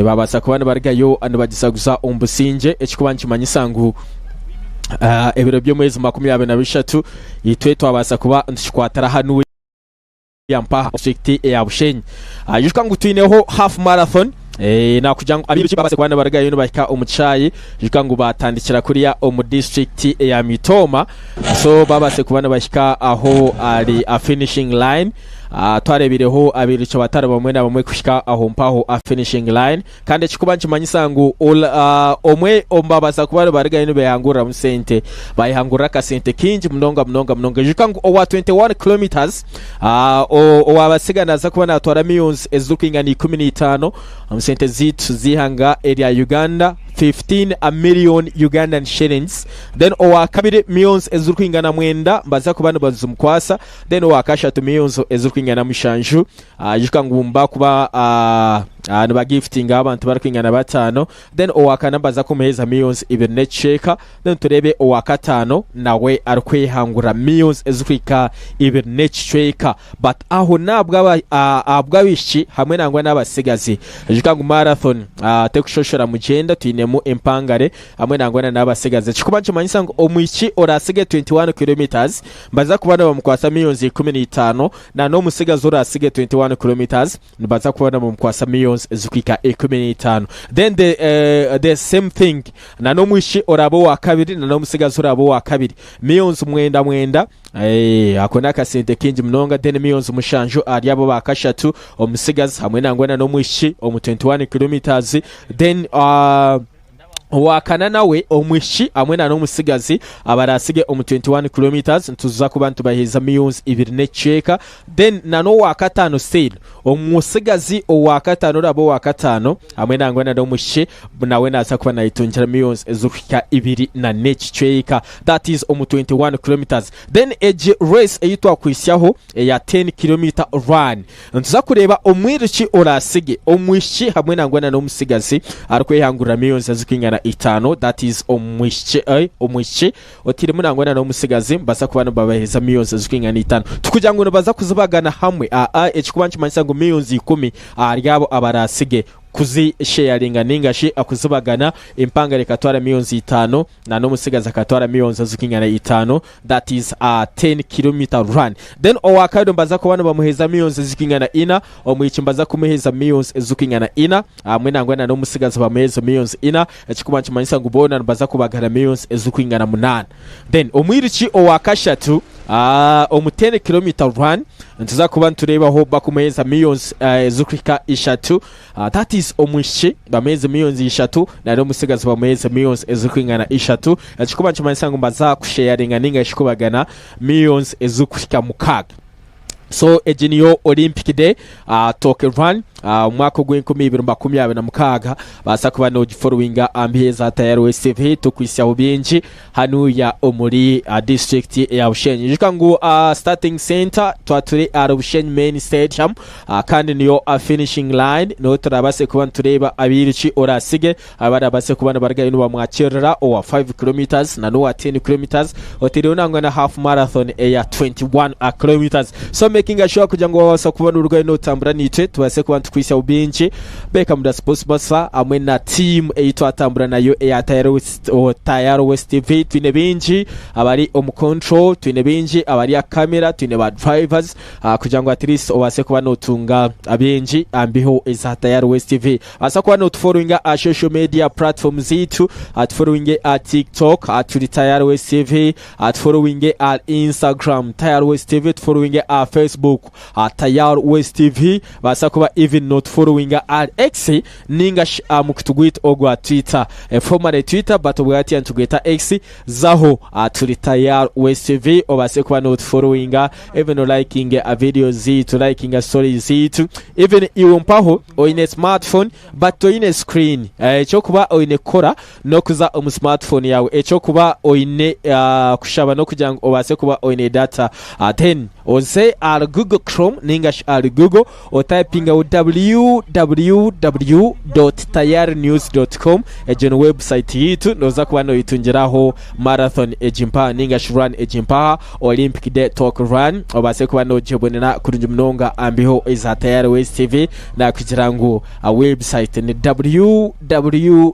Babaasa kuba nibarugayo nibagijaguza omu busingye ekirikuba nikimanyisa ngu ebiro by'omwezi 23 itwe twabaasa kuba nitukikwatira hanuya mpaha district eya Bushenyi. Ijuka ngu twineho half marathon nakugira ngu abairuki babaase kuba nibarugayo nibahika omu kishaayi. Ijuka ngu batandikira kuriya omu district eya Mitooma so babaase kuba nibahika aho ahari finishing line. Twareebireho abairuki batari bamwe na bamwe kuhika aho mpaho aha finishing line. Kandi ekirikuba nikimanyisa ngu omwe omu babaasa kuba nibarugayo nibehanguriramu sente, bayehangurira akasente kaingi munonga munonga munonga. Ijuka ngu owa 21 kilometres owaabasiga naaza kuba naatwara millions ezirikwingana 15 omu sente zaitu z'eihanga erya Uganda, 15 million Ugandan shillings. Then owa kabiri millions ezirikwingana mwenda nibaza kuba nibazimukwasa. Then owa kashatu millions ezirikwingana mushanju. Ijuka ngu nibakuba nibagifutingaho abantu barikwingana bataano. Then owa kana nibaza kumuheeza millions ibiri n'ekicweka. Then tureebe owa kataano nawe arikwehangura millions ezirikuhika ibiri n'ekicweka. But aho n'ahabw'abaishiki hamwe nangwa n'abatsigazi. Ijuka ngu marathon tekushoshora mugyenda, twinemu empangare hamwe nangwa n'abatsigazi. Ekirikuba nikimanyisa ngu omwishiki oratsige 21 kilometres nibaza kuba nibamukwatsa millions 15 Na n'omutsigazi oratsige 21 kilometres nibaza kuba nibamukwatsa millions ezikuhika 15. Then the, eh, the same thing na n'omwishiki oraabe owa kabiri na n'omutsigazi oraabe owa kabiri millions mwenda mwenda eh, ako n'akasente kaingi munonga. Then millions mushanju ahari abo ba kashatu omutsigazi hamwe nangwa na n'omwishiki omu 21 kilometres. Then uh, Owaakana nawe omwishiki hamwe na n'omutsigazi abaratsige omu 21 kilometres nituza kuba nitubaheeza millions ibiri n'ekicweka. Then na n'owaakataano still omutsigazi owaakataano oraabe owaakataano hamwe nangwa na n'omwishiki nawe naaza kuba naayetungira millions ezirikuhika ibiri na n'ekicweka. That is omu 21 kilometres. Then egi race ei twakuhitsyaho eya 10 kilometre run Nituza kureeba omwiriki oraasige omwishiki hamwe nangwa na n'omutsigazi arikwehangurira millions ezirikwingana itaano that is omwishiki eh, omwishiki otairemu nangwa na n'omutsigazi nibaza kuba nibabaheereza millions ezirikwingana itaano. Tikugira ngu nibaza kuzibagana hamwe aa ekirikuba nikimanyisa ngu millions ikumi ahari abo abaraasige kuzi sharinga ninga shi kuzibagana empangare ekatwara millions itaano na n'omutsigazi akatwara millions ezirikwingana itaano that is a 10 kilometer run. Then owa kabiri nibaza kuba nibamuheeza millions ezirikwingana ina, omwishiki nibaza kumuheeza millions ezirikwingana ina hamwe nangwa na n'omutsigazi bamuheeze millions ina, ekirikuba nikimanyisa ngu boona nibaza kubagana millions ezirikwingana munaana. Then omwiriki owa kashatu omu 10 kilometer run nituza kuba nitureebaho bakumuheeza millions ezirikuhika ishatu. That is omwishiki bamuheeze millions ishatu nari omutsigazi bamuheeze millions ezirikwingana ishatu. Ekirikuba nikimanyisa ngu nibaza kusheyaringa ninga shi kubagana millions ezirikuhika mukaaga. So egi niyo Olympic Day Tokyo Run omu mwaka ogw'enkumiibirimakumyabirinamukaga. Baasa kuba nogiforowinga aha mbiha eza Tayari West TV tukuhitsyaho bingi hanuya omuri disiturikiti ya Bushenyi. Ijuka ngu starting center twaba turi ahari Bushenyi main stadium kandi niyo finishing line niho turabaase kuba nitureeba abairuki oraasige abarabaase kuba nibarugayo nibamwakirira owa 5 kilometres na n'owa 10 kilometres otaireho nangwa na half marathon eya 21 kilometres. So making sure kugira ngu wabaasa kuba norugayo notambura naitwe tubaase kuba nitukuhitsyaho bingi. Beckham da Sports Master hamwe na tiimu ei twatambura nayo eya Tayaro West TV. Twine baingi abari omu control, twine baingi abari aha kamera, twine ba drivers kugira ngu at least obaase kuba notunga bingi aha mbiho eza Tayaro West TV. Obaasa kuba notufollowinga aha social media platform zaitu, tufollowinge aha TikTok turi Tayaro West TV, tufollowinge aha Instagram Tayaro West TV, tufollowinge aha Facebook Tayaro West TV. Baasa kuba even notufollowinga ahari X ninga shi aha mukutu gwaitu ogwa Twitter, formerly Twitter but obwahati nitugweta X, zaho turi Tayar West TV obaase kuba notufollowinga even olikinge videos zaitu, likinga stories zaitu, even iwe mpaho oine smartphone but toine screen, ekyokuba oine kukora n'okuza omu smartphone yaawe, ekyokuba oine kushaba n'okugira ngu obaase kuba oine data then Oze ahari Google Chrome ninga shi ahari Google otayipingeho www dot tayarinews dot com egyo ni website yaitu noza kuba noyetungiraho marathon egi mpaha ninga shi run egi mpaha Olympic Day Talk Run obaase kuba nogyebonera kurungi munonga aha mbiho eza Tayari West TV nakugira ngu website ni www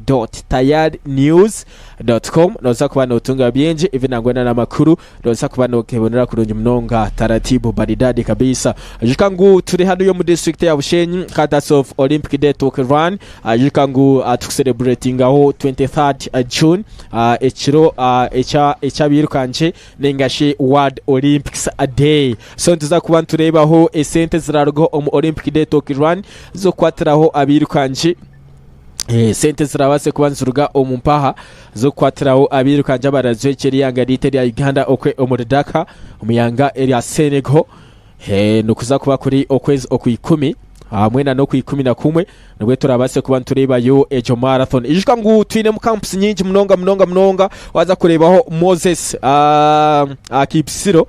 dot tayarinews dot com noza kuba notunga bingi even nangwa n'amakuru Nooza kuba noogebonera kurungi munonga. munonga taratibu baridadi kabisa. Ijuka ngu turi hanu omu disiturikiti ya Bushenyi courtesy of Olympic Day Talk Run. Ijuka ngu tukusereburetingaho 23rd June ekiro eky'abairukangye ninga shi World Olympics Day. So nituza kuba nitureebaho esente eziraruga omu Olympic Day Talk Run z'okukwatiraho abairukangye. Esente zirabaase kuba niziruga omu mpaha z'okukwatiraho abairukangye abarajwekyera eihanga ryaitu erya Uganda okwe omuri Dakar omu ihanga erya Senegal. Nikuza kuba kuri okwezi Okwikumi hamwe na n'Okwikumi na kumwe nibwo turabaase kuba nitureebayo egyo marathon. Ijuka ngu twinemu camps nyingi munonga munonga munonga. Waaza kureebaho Moses Kipsiro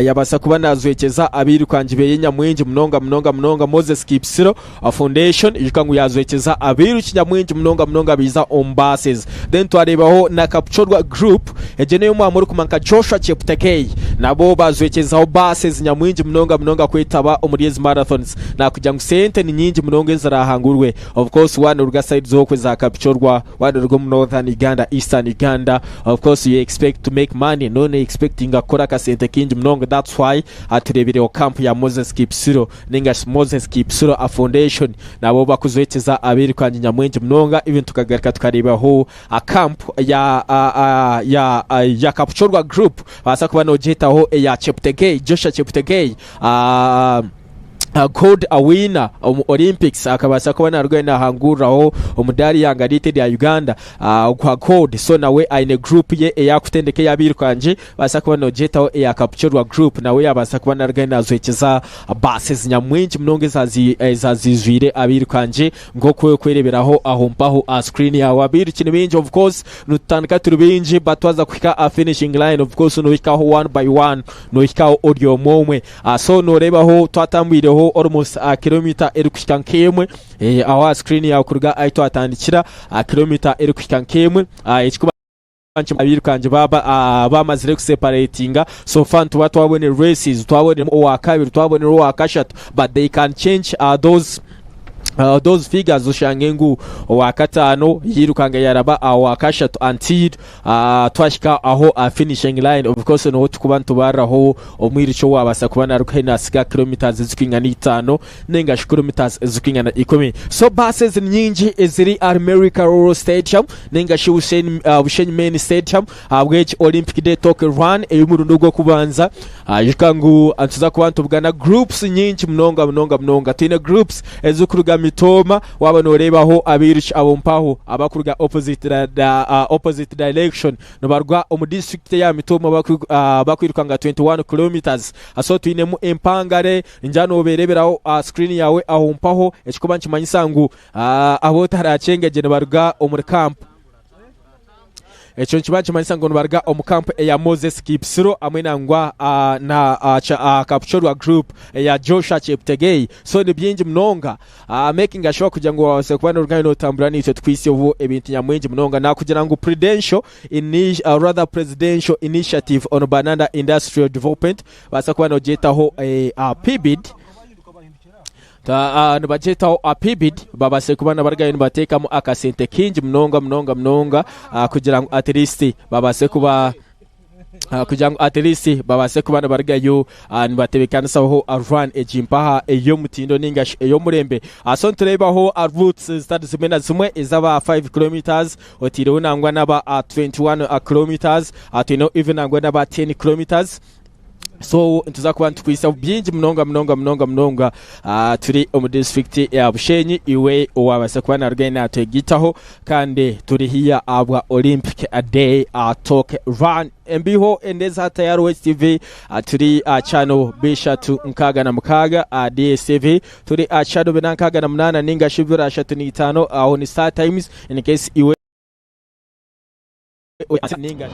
yabaasa kuba naajwekyeza abairukangi beye nyamwingi munonga munonga munonga. Moses Kipsiro Foundation ijuka ngu yaajwekyeza abairuki nyamwingi munonga munonga baija omu buses. Then twareebaho na Kapchorwa Group, egyo n'ei mwaba murikumanya nka Joshua Cheptegei, nabo baajwekyezaho buses nyamwingi munonga munonga kwetaba omuri ezi marathons. Nakugira ngu sente ni nyingi munonga ezirahangurwe. Of course waaba noruga side z'okwe za Kapchorwa, waaba noruga omu Northern Uganda, Eastern Uganda, of course you expect to make money, noba noexpectinga kukora akasente kaingi munonga that's why tureebireho camp ya Moses Kipsiro. Ninga shi Moses Kipsiro a Foundation nabo bakujwekyeza abairukangyi nyamwingi munonga even tukagaruka tukareebaho a camp ya ya ya Kapchorwa group baasa kuba nogyetaho eya Cheptegei Joshua Cheptegei a gold a winner omu Olympics akabaasa kuba narugayo nahanguriraho omudaari eihanga ryaitu erya Uganda ogwa gold so nawe aine group ye eyakutendeka ey'abairukangyi Baasa kuba noogyetaho eya Kapchorwa Group nawe yaabaasa kuba narugayo naazwekyeza baasi nyamwingi munonga ezaziijwire abairukangye nk'oku orikwereeberaho aho mpaho aha screen yaawe. Abairuki ni baingi of course nitutandika turi baingi but twaza kuhika aha finishing line of course noohikaho one by one noohikaho ori omwe omwe. So nooreebaho twatambwireho almost kilomita erikuhika nk'emwe aho aha screen yaawe kuruga ahu twatandikira kilomita erikuhika nk'emwe. Abairukangye baaba bamazire kuseparatinga so far nituba twabonire races twaboniremu owakabiri twabonire owakashatu but they can change those those figures oshange ngu owakataano yairukanga yaraba aha wakashatu until twahika aho aha finishing line of course niho tukuba nitubariraho omwiruki owabaasa kuba naruga nasiga kilometres ezirikwingana itaano ninga shi kilometres ezirikwingana ikumi. So buses ni nyingi eziri ahari Mary Karoro Stadium ninga shi Bushenyi Main Stadium ahabw'egi Olympic Day Talk Run ey'omurundi ogw'okubanza. Ijuka ngu nituza kuba nitubugana groups nyingi munonga munonga munonga. Twine groups ezirikuruga Mitooma waaba nooreebaho abairuki abo mpaho abakuruga opposite direction nibaruga omu disiturikiti eya Mitooma bakwirukanga 21 kilometres. So twinemu empangare Ningira noobeereberaho aha screen yaawe aho mpaho, ekirikuba nikimanyisa ngu abu otarakyengegye nibaruga omuri camp. Ekyo nikiba nikimanyisa ngu nibaruga omu camp eya Moses Kipsiro hamwe nangwa na Kapchorwa group eya Joshua Cheptegei. So ni bingi munonga making sure kugira ngu wabaasa kuba norugayo nootambura naitwe tukwitsyeho ebintu nyamwingi munonga. Naakugira ngu Prudential rather Presidential Initiative on Banana Industrial Development Baasa kuba noogyetaho PBID, nibagyetaho PBID, babaase kuba nibarugayo nibateekamu akasente kaingi munonga munonga munonga kugira ngu at least babaase kuba kugira ngu at least babaase kuba nibarugayo nibatebeekanisaho run egi mpaha ey'omutindo ninga shi ey'omurembe. So nitureebaho routes zitari zimwe na zimwe ez'aba 5 kilometres otaireho nangwa n'aba 21 kilometres, twineho even nangwa n'aba 10 kilometres. So nituza kuba nitukwitsa bingi munonga munonga munonga munonga turi omu disiturikiti ya Bushenyi iwe owabaasa kuba narugayo natwegitaho kandi turi hiya ahabwa Olympic Day Talk Run embiho endeeza hati ya ROH TV turi aha channel bishatu nkaaga na mukaaga aha DSTV turi aha channel bina nkaaga na munaana ninga shi bibiri ashatu n'itaano aho ni Star Times in case iwe ninga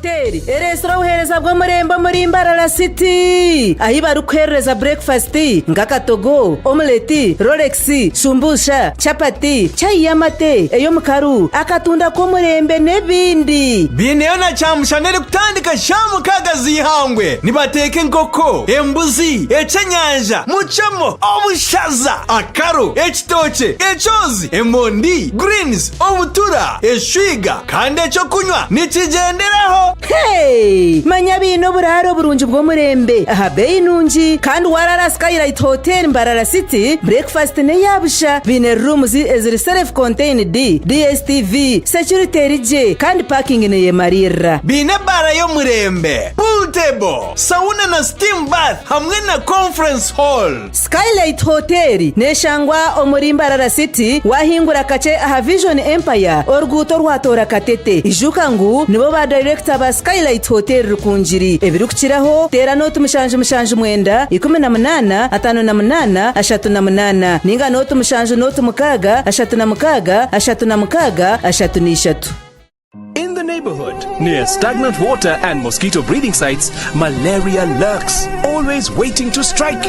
Hotel ereetsire obuheereza bw'omurembe omuri Mbarara City ahi barikukuheerereza burekufasiti nk'akatogo, omuleti, rolex, shumbusha, chapati, chai y'amate, ey'omukaru, akatunda k'omurembe n'ebindi. Baineyo na kyamushana erikutandika shaaha mukaaga z'eihangwe. Nibateeka enkoko, embuzi, eky'enyanja, mucemo, obushaza, akaro, ekitookye, ekyozi, emondi, greens, obutura, eshwiga kandi eky'okunywa nikigyenderaho. Hey! Manya baine oburaaro burungi bw'omurembe aha beeyi nungi kandi waaraara Skylight Hotel Mbarara City, breakfast n'eya busha. Baine rooms eziri self contained, DSTV, security eri gye kandi parking neyemariirira. Baine ebaara y'omurembe, pool table, sauna na steam bath hamwe na conference hall. Skylight Hotel neshangwa omuri Mbarara City wahingura kakye aha Vision Empire oruguuto orwatoora Katete. Ijuka ngu nibo ba dayirekita ba Skylight Hotel Rukungiri. Ebirikukiraho teera nooti 779 18 58 38 ninga nooti 7 nooti 6 36 36 33. In the neighborhood, near stagnant water and mosquito breeding sites, malaria lurks, always waiting to strike.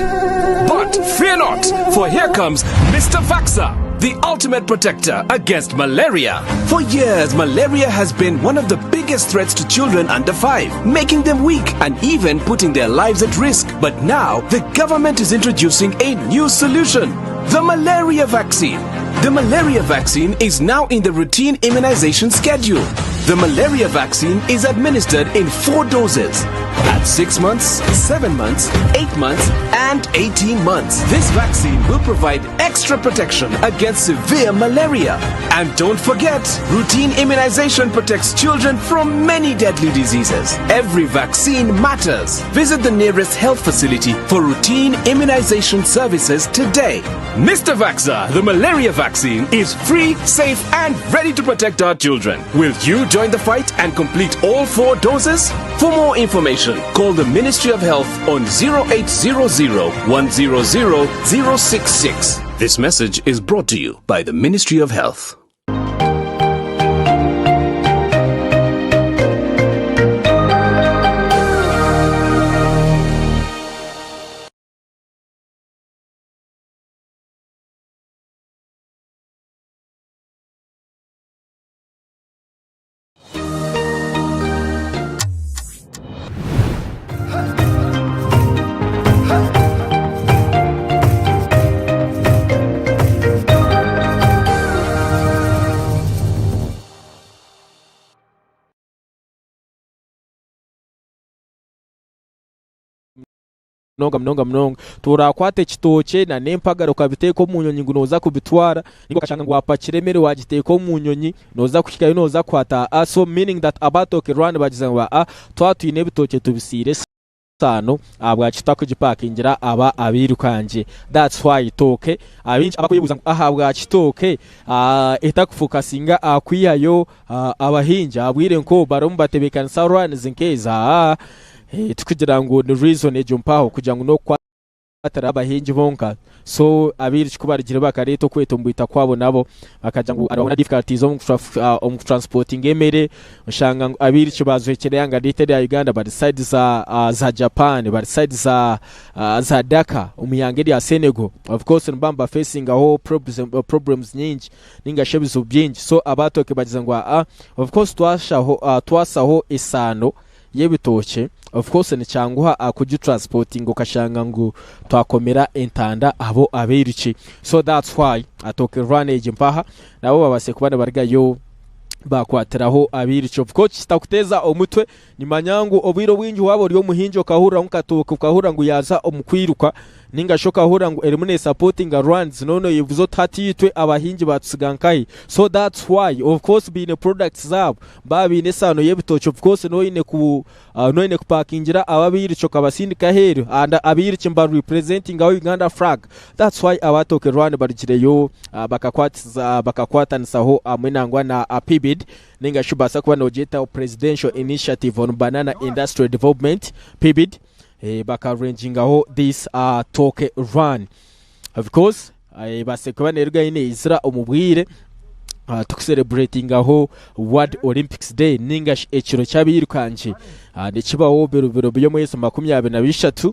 But fear not, for here comes Mr. Vaxa, the ultimate protector against malaria. For years, malaria has been one of the biggest threats to children under 5, making them weak and even putting their lives at risk. But now, the government is introducing a new solution the malaria vaccine. The malaria vaccine is now in the routine immunization schedule. The malaria vaccine is administered in four doses at 6 months, 7 months, 8 months, and 18 months. This vaccine will provide extra protection against severe malaria. And don't forget, routine immunization protects children from many deadly diseases. Every vaccine matters. Visit the nearest health facility for routine immunization services today. Mr. Vaxa, the malaria vaccine, is free, safe, and ready to protect our children. Will you join the fight and complete all four doses? For more information, call the Ministry of Health on 0800 100 066. This message is brought to you by the Ministry of Health. Munonga munonga munonga. Torakwata ekitookye na n'empagara okabiteeka omu nyonyi ngu nooza kubitwara ninga okashanga ngu wapakira emere wagiteeka omu nyonyi nooza kuhikayo nooza kukwata aa so meaning that abatooke rwani bagize ngu aa twaba twine ebitookye tubisiire esaano ahabwaki tutakugipakingira aba abairukangye that's why tooke abaingi abakwebuuza ngu ahabwaki tooke etakufokasinga aha kwihayo abahingi aha bwire nk'obu barimu nibatebeekanisa runs nk'ezi aa Tikugira ngu ni reason egyo mpaho kugira ngu n'okukwatira abahingi bonka so abairiki ku barugire bakareeta okwetomboita kwabo nabo bakagira ngu hariho na difficulties omu kutransportinga emere oshanga ngu abairiki bazohekire eihanga ryaitu erya Uganda bari side za Japan bari side za Dhaka omu ihanga erya Senegal of course nibaba nibafacingaho problems nyingi ninga shi ebizibu bingi so abaatooke bagize ngu aa of course twasaho esaano y'ebitookye of course nikyanguha aha kugitransportinga okashanga ngu twakomera entanda abo abairuki so that's why atooke run egi mpaha nabo babaase kuba nibarugayo bakwatiraho abairuki of course kitakuteeza omutwe nimanya ngu obwire obwingi waaba ori omuhingi okahurira ngu katooke okahurira ngu yaaza omu kwiruka Ninga shi okahurira ngu erimu nesupportinga runs noona oyebuuza oti hati itwe abahingi batusiga nkahi? So that's why of course baine products zaabo, baaba baine esaano y'ebitookye of course noine ku noine kupakingira abo abairukye okabasindika aheeru and abairukye niba representingaho Uganda flag that's why aba Tooke Run barugireyo bakakwatisa bakakwatanisaho hamwe nangwa na PBID ninga shi obaasa kuba nogyetaho Presidential Initiative on Banana Industry Development, PBID. Bakarengingaho this Tooke Run. Of course ebaase kuba neeruga ahi neizira omu bwire. Tukusereburetingaho World Olympics Day ninga shi ekiro ky'abairukangi. Nikibaho biro biro by'omwezi 23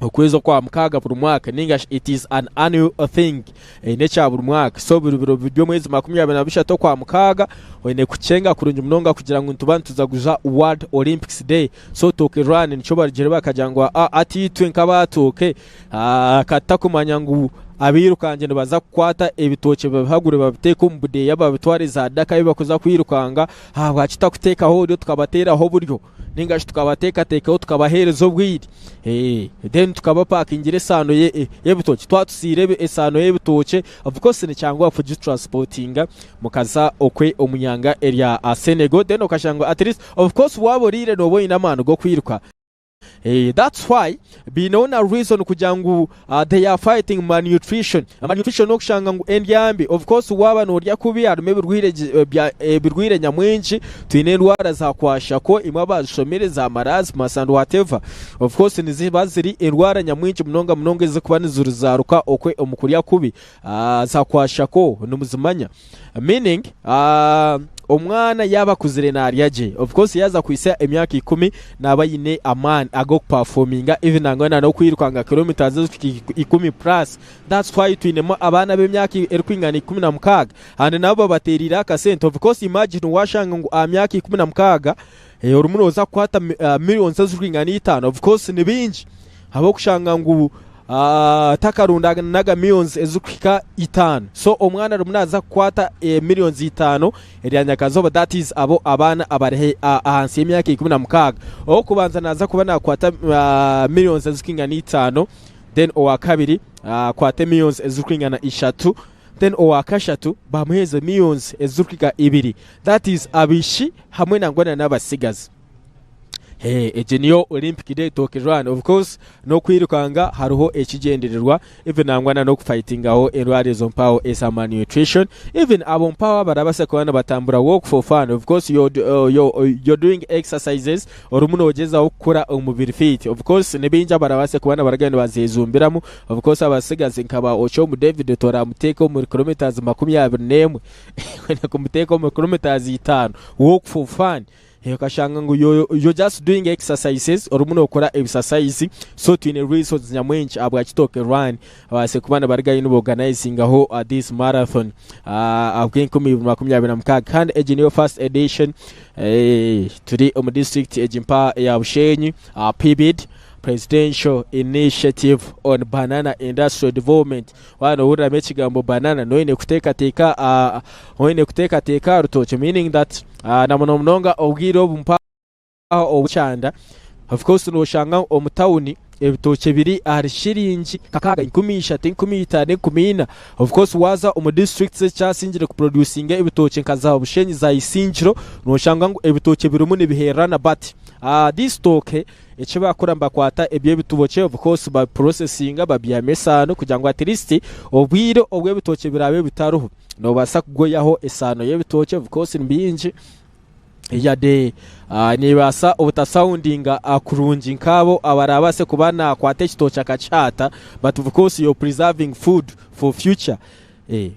okwezi okwa mukaaga buri mwaka ninga shi it is an annual thing n'ekya buri mwaka. So buri biro by'omwezi 23 okwa mukaaga oine kukyenga kurungi munonga kugira ngu nituba nitujaguza World Olympics Day. So Tooke Run nikyo barugire bakagira ngu hati itwe nk'aba Tooke Ka tutakumanya ngu abairukangye nibaza kukwata ebitookye babihagure babiteeke omu budeeya babitware za Dhaka ahu barikuza kwirukanga, ahabwaki tutakuteekaho oburyo tukabateeraho oburyo nainga shi tukabateekateekaho tukabaheereza obwire then tukabapakingira esaano y'ebitookye. Twaba tusiire esaano y'ebitookye of course nikyanguha kugitransipotinga mukaza okwe omu ihanga erya Senegal then okashanga ngu at least of course waaba oriire nooba oine amaani g'okwiruka. That's why baineho na reason kugira ngu they are fighting malnutrition. Malnutrition n'okushanga ngu endya mbi. Of course waaba noorya kubi harimu ebirwaire ebirwaire nyamwingi, twine endwara za kwashako imwe abaazishomire za marasmus and whatever. Of course niziba ziri endwara nyamwingi munonga munonga ezirikuba niziruzaaruka okwe omu kurya kubi. Za kwashako nimuzimanya. Meaning omwana yaaba akuzire naarya gye, of course yaaza kuhitsya emyaka ikumi naaba aine amaani ag'okupafominga even nangwa na n'okwirukanga kilometres ezirikuhika ikumi plus. That's why twinemu abaana ab'emyaka erikwingana 16 and nabo babateereire akasente. Of course imagine waashanga ngu aha myaka 16 orimu nooza kukwata millions ezirikwingana itaano, of course ni bingi ahabw'okushanga ngu takarundanaga millions ezirikuhika itaano. So omwana arimu naaza kukwata millions itaano erya nyakazooba that is abo abaana abari ahansi y'emyaka 16. Ow'okubanza naaza kuba naakwata millions ezirikwingana itaano, then owakabiri akwate millions ezirikwingana ishatu, then owakashatu bamuheereze millions ezirikuhika ibiri. That is abaishiki hamwe nangwa na n'abatsigazi. Egi niyo Olympic Day Tokyo Run. Of course n'okwirukanga hariho ekigyendererwa even nangwa na n'okufightingaho endwara ezo mpaho eza malnutrition. Even abo mpaho abarabasa kuba nibatambura walk for fun. Of course you're, you're, you're doing exercises orimu nogyezaho kukora omubiri fit. Of course ni baingi abarabasa kuba nibaruga nibazejumbiramu. Of course abasigazi nka ba Ochomu David toramuteeka omuri kilometres 21 oine kumuteeka omu kilometres itaano walk for fun. Okashanga ngu you're just doing exercises, orimu nokora ebisasayizi, so twine reasons nyamwingi ahabwa Kitooke Run babaase kuba nibarugayo nibaorganizingaho this marathon ahabw'enkumi ibiri 26 kandi egi niyo first edition turi omu district egi mpa eya Bushenyi PBID Presidential Initiative on Banana Industrial Development. Waaba noohuriramu ekigambo banana noine kuteekateeka oine kuteekateeka aha rutookye meaning that na muno munonga obwire obu mpaho obw'ekyanda of course nooshanga omu tawuni ebitookye biri ahari shiringi kakaaga, 3000, 5000, 4000 of course waaza omu disiturikiti ezikyasingire kupurodyusinga ebitookye nka za Bushenyi za Isingiro nooshanga ngu ebitookye birimu nibihererana but this tooke Eki bakora nibakwata eby'ebitookye of course babiprosesinga babiihamu esaano kugira ngu at least obwire obu ebitookye biraabe bitariho noobaasa kugoyaho esaano y'ebitookye of course ni bingi yade neebaasa obutasaundinga kurungi nk'abo abaraabaase kuba naakwata ekitookye akakihaata but of course you're preserving food for future.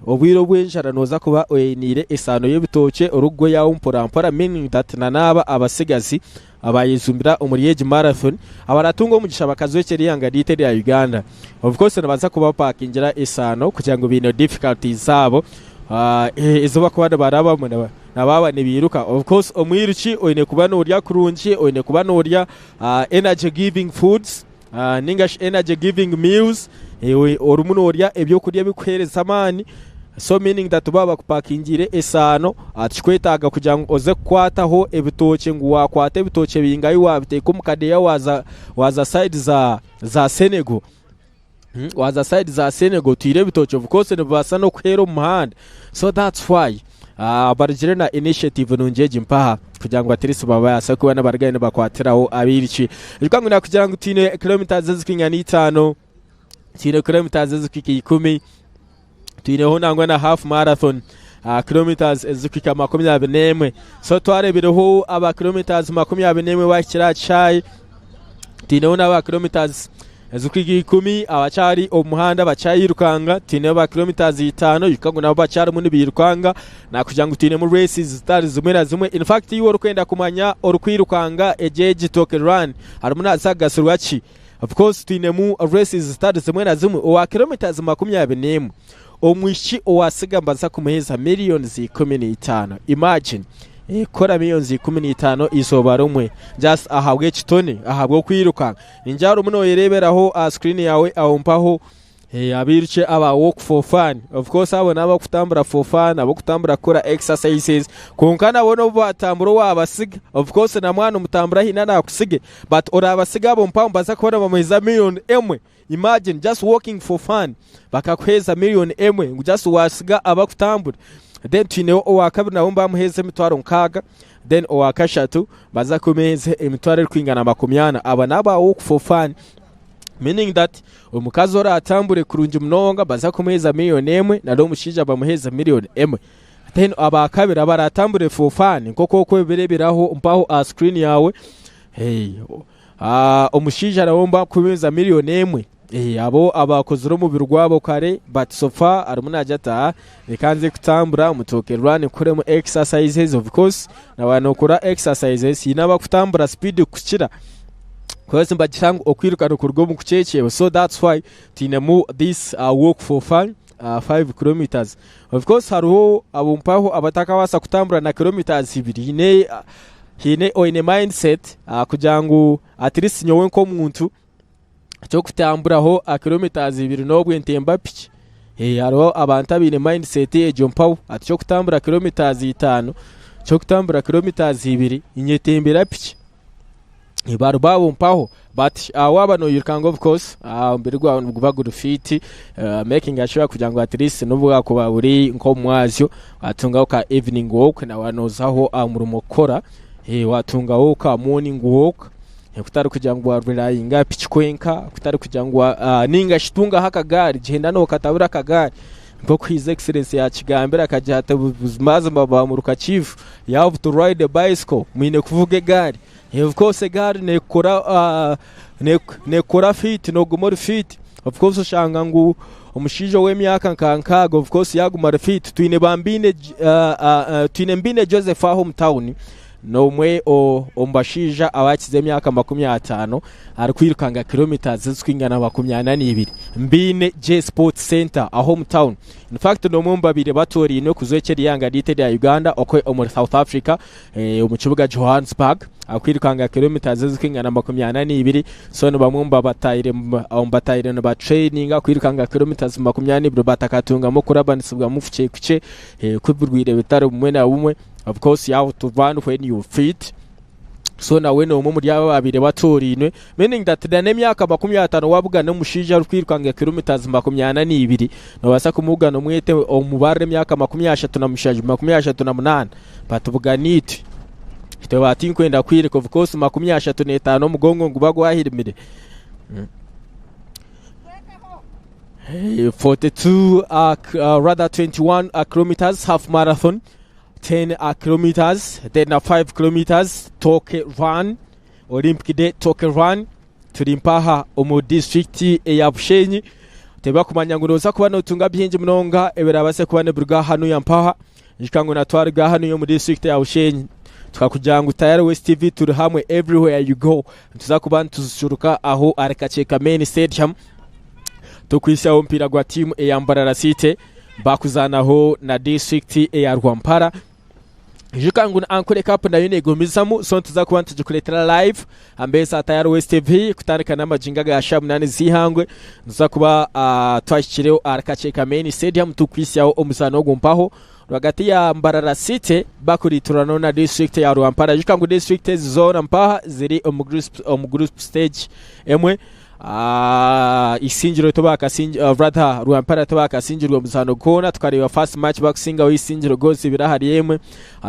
Obwire obw'enjara nooza kuba oiniire esaano y'ebitookye orikugoyaho mpora mpora meaning that na n'aba abatsigazi abayejumbira omuri egi marathon abaratunga omugisha bakajwekyera eihanga ryaitu erya Uganda of course nibaza kubapakingira esaano kugira ngu baine difficulties zaabo ezi barikuba nibarabamu na baaba nibairuka. Of course omwiruki oine kuba noorya kurungi, oine kuba noorya energy giving foods ninga shi energy giving meals, orimu noorya ebyokurya ebirikukuheereza amaani so meaning that baaba bakupakingiire esaano tikikwetaaga kugira ngu oze kukwataho ebitookye ngu waakwata ebitookye bingahi waabiteeka omu kadeeya waaza waaza sayidi za za Senegal waaza sayidi za Senegal otwire ebitookye of course nibibaasa n'okuheera omu muhanda so that's why Barugire na initiative nungi egi mpaha kugira ngu at least babaase kuba nibarugayo nibakwatiraho abairiki. Ijuka ngu nakugira ngu twine kilometres ezirikwingana itaano, twine kilometres ezirikuhika ikumi, twineho nangwa na half marathon kilometres ezirikuhika 21. So twarebireho aba kilometres 21 bahikire aha kishaayi, twineho n'aba kilometres. Ezikuhiga ikumi abakyari omu muhanda bakyayirukanga, twinemu aba kilometres itaano ijuka ngu nabo bakyarimu nibirukanga nakugira ngu twinemu races zitari zimwe na zimwe. In fact iwe orikwenda kumanya orikwirukanga egi egi Toke Run arimu naza kugasirwa ki? Of course twinemu races zitari zimwe na zimwe owa kilometres 21 omwishiki owasiga nibaza kumuheeza millions 15 imagine kukora millions 15 eizooba rimwe just ahabw'ekitone ahabw'okwirukanga. Ningira orimu noyereeberaho aha screen yaawe aho mpaho abairukye aba walk for fun. Of course abo n'abakutambura for fun, ab'okutambura kukora exercises kwonka nabo n'obu baatambura owaabasiga, of course na mwana omutambura haine anaakusige but oraabasiga abo mpaho nibaza kuba nibamuheeza million emwe. Imagine just walking for fun bakakuheeza million emwe ngu just waasiga abakutambura. Then twineho owaakabiri nawe nibamuheeza emitwaro nkaaga. Then owa kashatu baza kumuheeza emitwaro erikwingana 40. Aba n'aba walk for fun meaning that omukazi oratambure kurungi munonga baza kumuheeza miriyoni emwe nari omushaija bamuheeze miriyoni emwe. Then aba kabiri abaratambure for fun nk'oku orikubireeberaho mpaho aha screen yaawe, omushaija nawe nibamuheeza miriyoni emwe. Abo abakozire omubiri gwabo kare but so far arimu naagira ati aa reka nze kutambura mutooke run nkoremu exercises of course naaba nookora exercises haine abakutambura speed kukukira coz nibagira ngu okwiruka nikuruga omu kukyekyeeba so that's why twinemu this walk for fun 5 kilometres of course hariho abo mpaho abatakabaasa kutambura na kilometres ibiri haine haine oine mindset kugira ngu at least nyowe nk'omuntu Eky'okutamburaho kilometres ibiri n'obwe ntemba piki. Hariho abantu abaine mindset egyo mpaho. Ati eky'okutambura kilometres itaano, eky'okutambura kilometres ibiri nyetembera piki. Baribo abo mpaho but waaba noirukanga of course omubiri gwawe niguba guri fit making sure kugira ngu at least n'obu bwakuba buri nk'omu mwazyo watungaho ka evening walk naaba noozaho aha murimo kukora, watungaho ka morning walk. Kutari kugira ngu warurayinga aha piki kwenka, kutari kugira ngu ninga shi tungaho akagaari gyenda nokatabura akagaari nk'oku His Excellency yakigambire akagira ati buzimazima bamuruka chief you have to ride a bicycle mwine kuvuga egaari. Of course egaari nekukora nekukora fit noguma ori fit of course oshanga ngu omushaija ow'emyaka nka nkaaga of course yaguma ari fit. Twine ba Mbiine twine Mbiine Joseph aha omu tawuni. N'omwe omu bashaija abakize emyaka 50 arikwirukanga kilomita zirikwingana 42 Mbiine J Sports Centre aho omu town. In fact n'omwe omu babaire batoorainwe kujwekyera eihanga ryaitu erya Uganda okwe omuri South Africa omu kibuga Johannesburg arikwirukanga kilomita zirikwingana 42 so ni bamwe omu bataire niba traininga kwirukanga kilomita 42 batakatungamu okurabanisibwamu kukye kukye kw'eburwaire butari bumwe na bumwe. Of course you have to run when you fit. So nawe n'omwe omuri abo ababaire batoorainwe meaning that na n'emyaka 50 wabugana omushaija arikwirukanga kilometres 42 nobaasa kumubugana omwete omubarire emyaka 37 38 but bugana itwe itwe ba tinkwenda kwireka of course 35 omugongo niguba gwahirimire. 42 rather 21 kilometres half marathon 10 kilometres then na 5 kilometres Toke Run Olympic Day Toke Run turi mpaha omu district eya Bushenyi tebakumanya ngu noza kuba notunga bingi munonga ebirabase kuba nibiruga hanuya mpaha ijuka ngu natwaruga hanuya omu district ya Bushenyi tukakugira ngu Tayari West TV turi hamwe everywhere you go nituza kuba nituzishuruka aho ahari Kakyeka Main Stadium tukwisaho omupiira gwa tiimu eya Mbarara City Bakuzaanaho na disiturikiti eya Rwampara. Ijuka ngu na Ankole Cup nayo negumizamu so nituza kuba nitugikureetera live aha mbeera za Tayari West TV kutandika n'amagingo aga shaaha munaana ez'eihangwe. Nituza kuba twahikireho ahari Kakyeka Main Stadium tukuhitsyaho omuzaano ogu mpaho rwagati ya Mbarara City bakuriituranaho na disiturikiti ya Rwampara. Ijuka ngu disiturikiti ezi zoona mpaha ziri omu group stage emwe. Isingiro rather Rwampara tibakasingirwe omuzaano gwona tukareeba first match bakusingaho Isingiro goals ibiri ahari emwe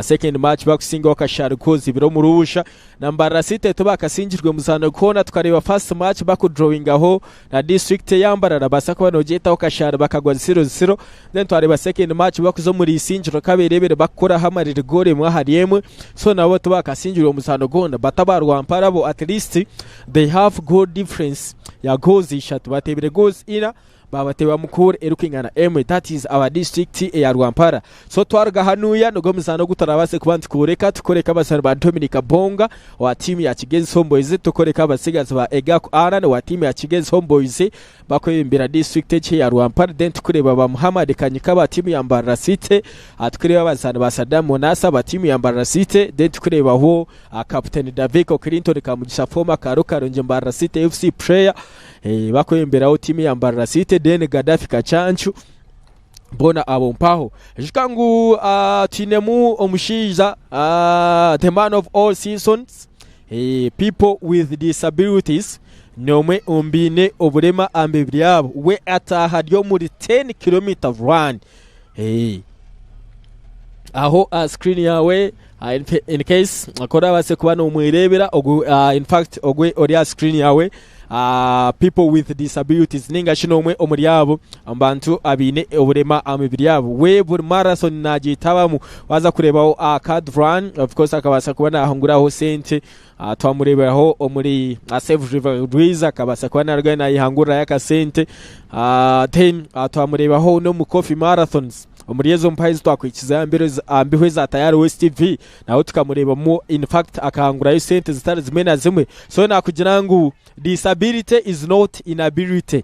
second match bakusingaho Kashari goals ibiri omuri busha na Mbarara City tibakasingirwe omuzaano gwona tukareeba first match bakudrawingaho na district eya Mbarara baasa kuba nogyetaho Kashari bakagwa 0-0 then twareeba second match bakuza omuri Isingiro kaberebere bakukoraho amariri goal emwe ahari emwe so nabo tibakasingirwe omuzaano gwona but aba Rwampara bo at least They have goal difference. ya goals ishatu. Bateebire goals ina babateeba Mukura erikwingana emwe that is aba district eya Rwampara. So twaruga hanuya nigwo muzaano ogu turabaase kuba nitukoreka tukoreka abazaani ba Dominic Bonga owa tiimu ya Kigezi Homeboyz, tukoreka abatsigazi ba Egaku Allan owa tiimu ya Kigezi Homeboyz bakwebembera district egi eya Rwampara then tukureeba ba Muhammad Kanyika aba tiimu ya Mbarara City, tukureeba abazaani ba Saddam Monasa aba tiimu ya Mbarara City then tukureebaho Captain Daviko Clinton Kamugisha former Karu Karungi Mbarara City FC player bakwebemberaho tiimu ya Mbarara City then Gaddafi Kacancu boona abo mpaho. Ijuka ngu twinemu omushaija the man of all seasons people with disabilities n'omwe omu baine oburema aha mibiri yaabo we ataaha ari omuri 10 kilometer run. Aho aha screen yaawe in case ku orabaase kuba nomwereebera ogu in fact ogwe ori aha screen yaawe people with disabilities ninga shi n'omwe omuri abo bantu abaine oburema aha mibiri yaabo we buri marathon naagitabamu waaza kureebaho aha card run of course akabaasa kuba naahunguraho sente twamureeberaho omuri Save River Rwiza akabaasa kuba narugayo naayehangurirayo akasente then twamureebaho n'omu coffee marathons Omuri ezo mpaha ezi twakwikiza aha mbeho eza Tayari West TV, nawe tukamureebamu in fact akahangurayo sente zitari zimwe na zimwe. So nakugira ngu disability is not inability.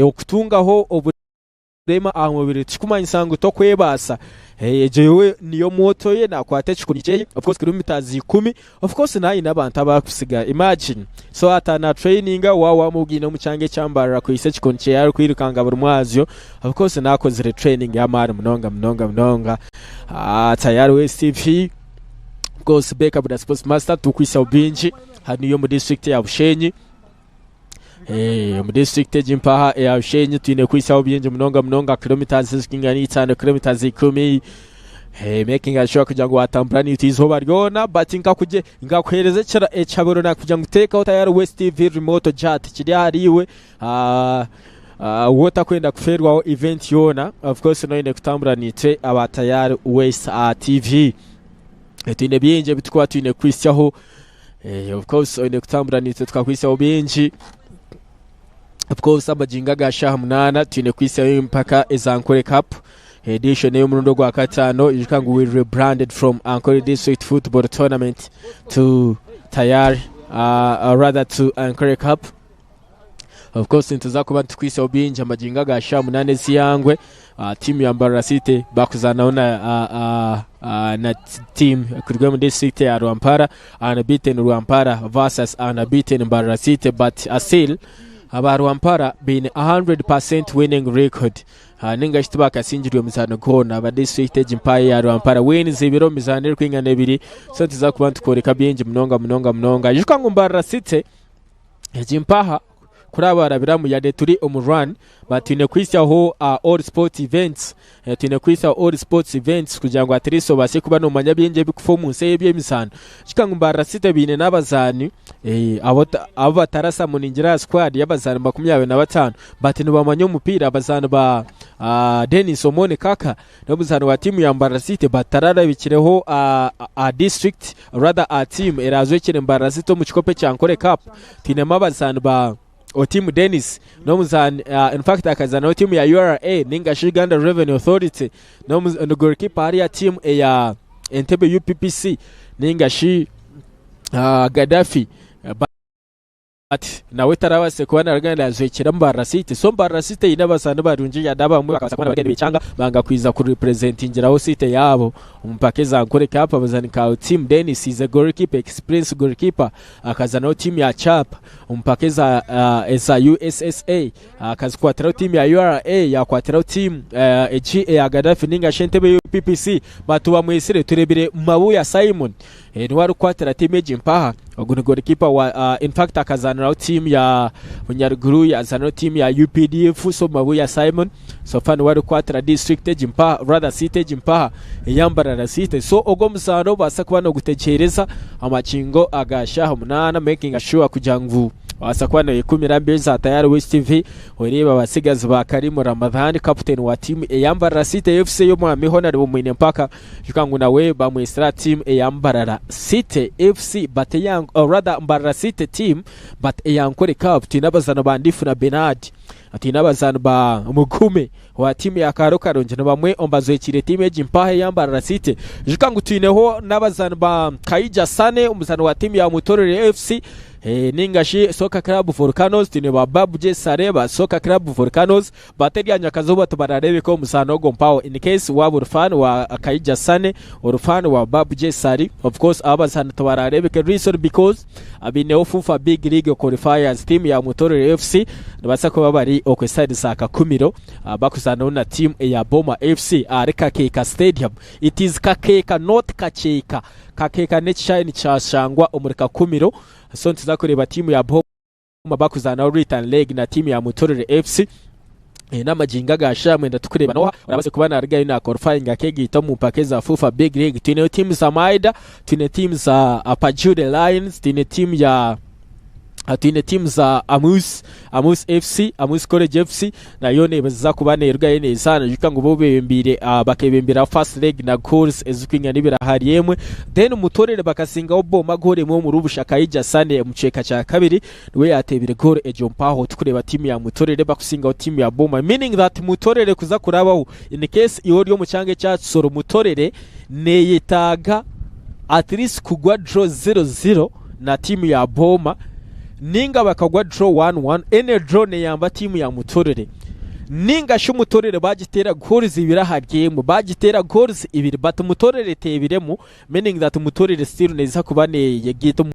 Okutungaho oburema aha mubiri tikikumanyisa ngu tokwebaasa. Egyo yo niyo motto ye, nakwata ekikumi kyeye, of course kilometres ikumi, of course nawe aine abantu abu arikusiga imagine. So ata na traininga waaba wamubwine omu kyanga ekya Mbarara akwitse ekikoni kyeye arikwirukanga buri mwazyo, of course nakozire training y'amaani munonga munonga munonga. Tayari West TV, of course Baker Buda Sports Master tukwitsaho bingi hanuya omu district ya Bushenyi. Omu district egi mpaha eya Bushenyi twine kwitsaho bingi munonga munonga kilometres ezirikwingana itaano, kilometres ikumi. Making sure kugira ngu watambura naitwe eizooba ryona but nkakuheereza ekiraburo nakugira ngu teekaho Tayari West TV remote ogye tikiri ahariiwe waaba otakwenda kufeerwaho event yoona of course noine kutambura naitwe aba Tayari West TV. Twine bingi ebi turikuba twine kukuhitsyaho of course oine kutambura naitwe tukakuhitsyaho bingi. Of course amagingo aga shaaha munaana twine kuhitsyaho empaka eza Ankole Cup edition ey'omurundi ogwa kataano. Ijuka ngu we rebranded from Ankole District Football Tournament to Tayari or rather to Ankole Cup. Of course nituza kuba nitukuhitsyaho bingi amagingo aga shaaha munaana ez'eihangwe. Tiimu ya Mbarara City bakuzaanaho na na tiimu kuruga omu district ya Rwampara unbeaten Rwampara versus unbeaten Mbarara City but still aba Rwampara baine 100% winning record ninga shi tibakasingirwe muzaano gwona aba district egi mpaaya ya Rwampara wins ibiri omu mizaano erikwingana ebiri so nituza kuba nitukworeka bingi munonga munonga munonga. Ijuka ngu Mbarara City Egi mpaha kurabarabiramu yade turi omu run but twine kuhitsyaho all sports events twine kuhitsyaho all sports events kugira ngu at least obaase kuba nomanya bingi ebikufa omu nsi ey'eby'emizaano. Kika ngu Mbarara City baine n'abazaani abu batarasamuningira aha squad y'abazaani 25 but nibamanya omupiira abazaani ba Denis Omoni Kaka N'omuzaani wa tiimu ya Mbarara City batararabikireho aha district rather aha tiimu eraajwekyere Mbarara City omu kikopo ekya Ankole Cup. Twinemu abazaani ba Otimu Denis n'omuzaani in fact akazaanaho tiimu ya URA ninga shi Uganda Revenue Authority ni goalkeeper hariya tiimu eya Entebbe UPPC ninga shi Gaddafi. But nawe tarabaasire kuba naruga naajwekyera Mbarara City. So Mbarara City eine abazaani barungi yade abamwe bakabaasa kuba nibagenda nibekyanga banga kwija ku representingiraho city yaabo omu mpaka eza Ankole Cup. Abazaani nka Tim Dennis is a goalkeeper, experienced goalkeeper akazanaho tiimu ya CHAP omu mpaka eza eza USSA akazikwatiraho tiimu ya URA yakwatiraho tiimu egi eya Gaddafi ninga shi Entebbe UPPC but bamwetsire tureebire Mabuya Simon Niwe arikukwatira tiimu egi mpaha. Ogu ni goalkeeper wa in fact akazaaniraho tiimu ya Bunyaruguru, yazaaniraho tiimu ya UPDF, so Mabuya Simon so far niwe arikukwatira district egi mpaha rather city egi mpaha eya Mbarara City. So ogu omuzaano obaasa kuba nogutegyereza amakingo aga shaaha munaana making sure kugira ngu. Wabaasa kuba noyekumira mbere za Tayari West TV oreebe abatsigazi ba Karimu Ramadhan kaputeni wa tiimu eya Mbarara City FC ey'omwami Honarebo Mwine Mpaka ijuka ngu nawe bamwetsire aha tiimu eya Mbarara City FC but eya or rather Mbarara City team but eya Ankole Cup twine abazaani ba Ndifuna Bernard twine abazaani ba Mugume wa tiimu ya Kaaro Karungi ni bamwe omu bazwekiire tiimu egi mpaha eya Mbarara City. Ijuka ngu twineho n'abazaani ba Kaija Sane omuzaani wa tiimu ya Mutorore FC ninga shi Soccer Club Volcanoes, twine ba Babuje Sare ba Soccer Club Volcanoes but erya nyakazooba tibarareebeka omu muzaano ogwo mpaho in case waaba ori fan wa Kaija Sane ori fan wa Babuje Sare of course aba abazaani tibarareebeke reason because Abaineho FUFA Big League Qualifiers tiimu ya Mutorore FC nibabaasa kuba bari okwe side za Kakumiro bakuzaanaho na tiimu eya Boma FC ahari Kakeeka Stadium. It is Kakeeka not Kakyeka. Kakeeka n'ekishaayi nikyashangwa omuri Kakumiro. So nituza kureeba tiimu ya Boma bakuzaanaho return leg na tiimu ya Mutorore FC. N'amagingo aga shaaha mwenda tukureeba n'oha orabaase kuba narugayo na qualifying akegaita omu mpaka eza FUFA Big League. Twineyo tiimu za Maida, twine tiimu za Pajule Lions, twine tiimu ya twine tiimu za Amus, Amus FC, Amus College FC nayo nebaza kuba nerugayo nezaana. Ijuka ngu bo bebembeire bakebembera first leg na goals ezirikwingana ibiri ahari emwe. Then Mutorere bakasingaho Boma goal emwe omuri busha Kaija Sane omu kicweka kya kabiri. Niwe yateebire goal egyo mpaho tukureeba tiimu ya Mutorere bakusingaho tiimu ya Boma meaning that Mutorere kuza kurabaho in case iwe ori omu kyanga ekya Kisoro Mutorere neyetaaga at least kugwa draw 0-0 na tiimu ya Boma ninga bakagwa draw 1-1 any draw neyamba tiimu ya Mutorere ninga shi Mutorere bagiteera goals ibiri ahari emwe bagiteera goals ibiri but Mutorere eteebiremu meaning that Mutorere still neza kuba neyegaita omu.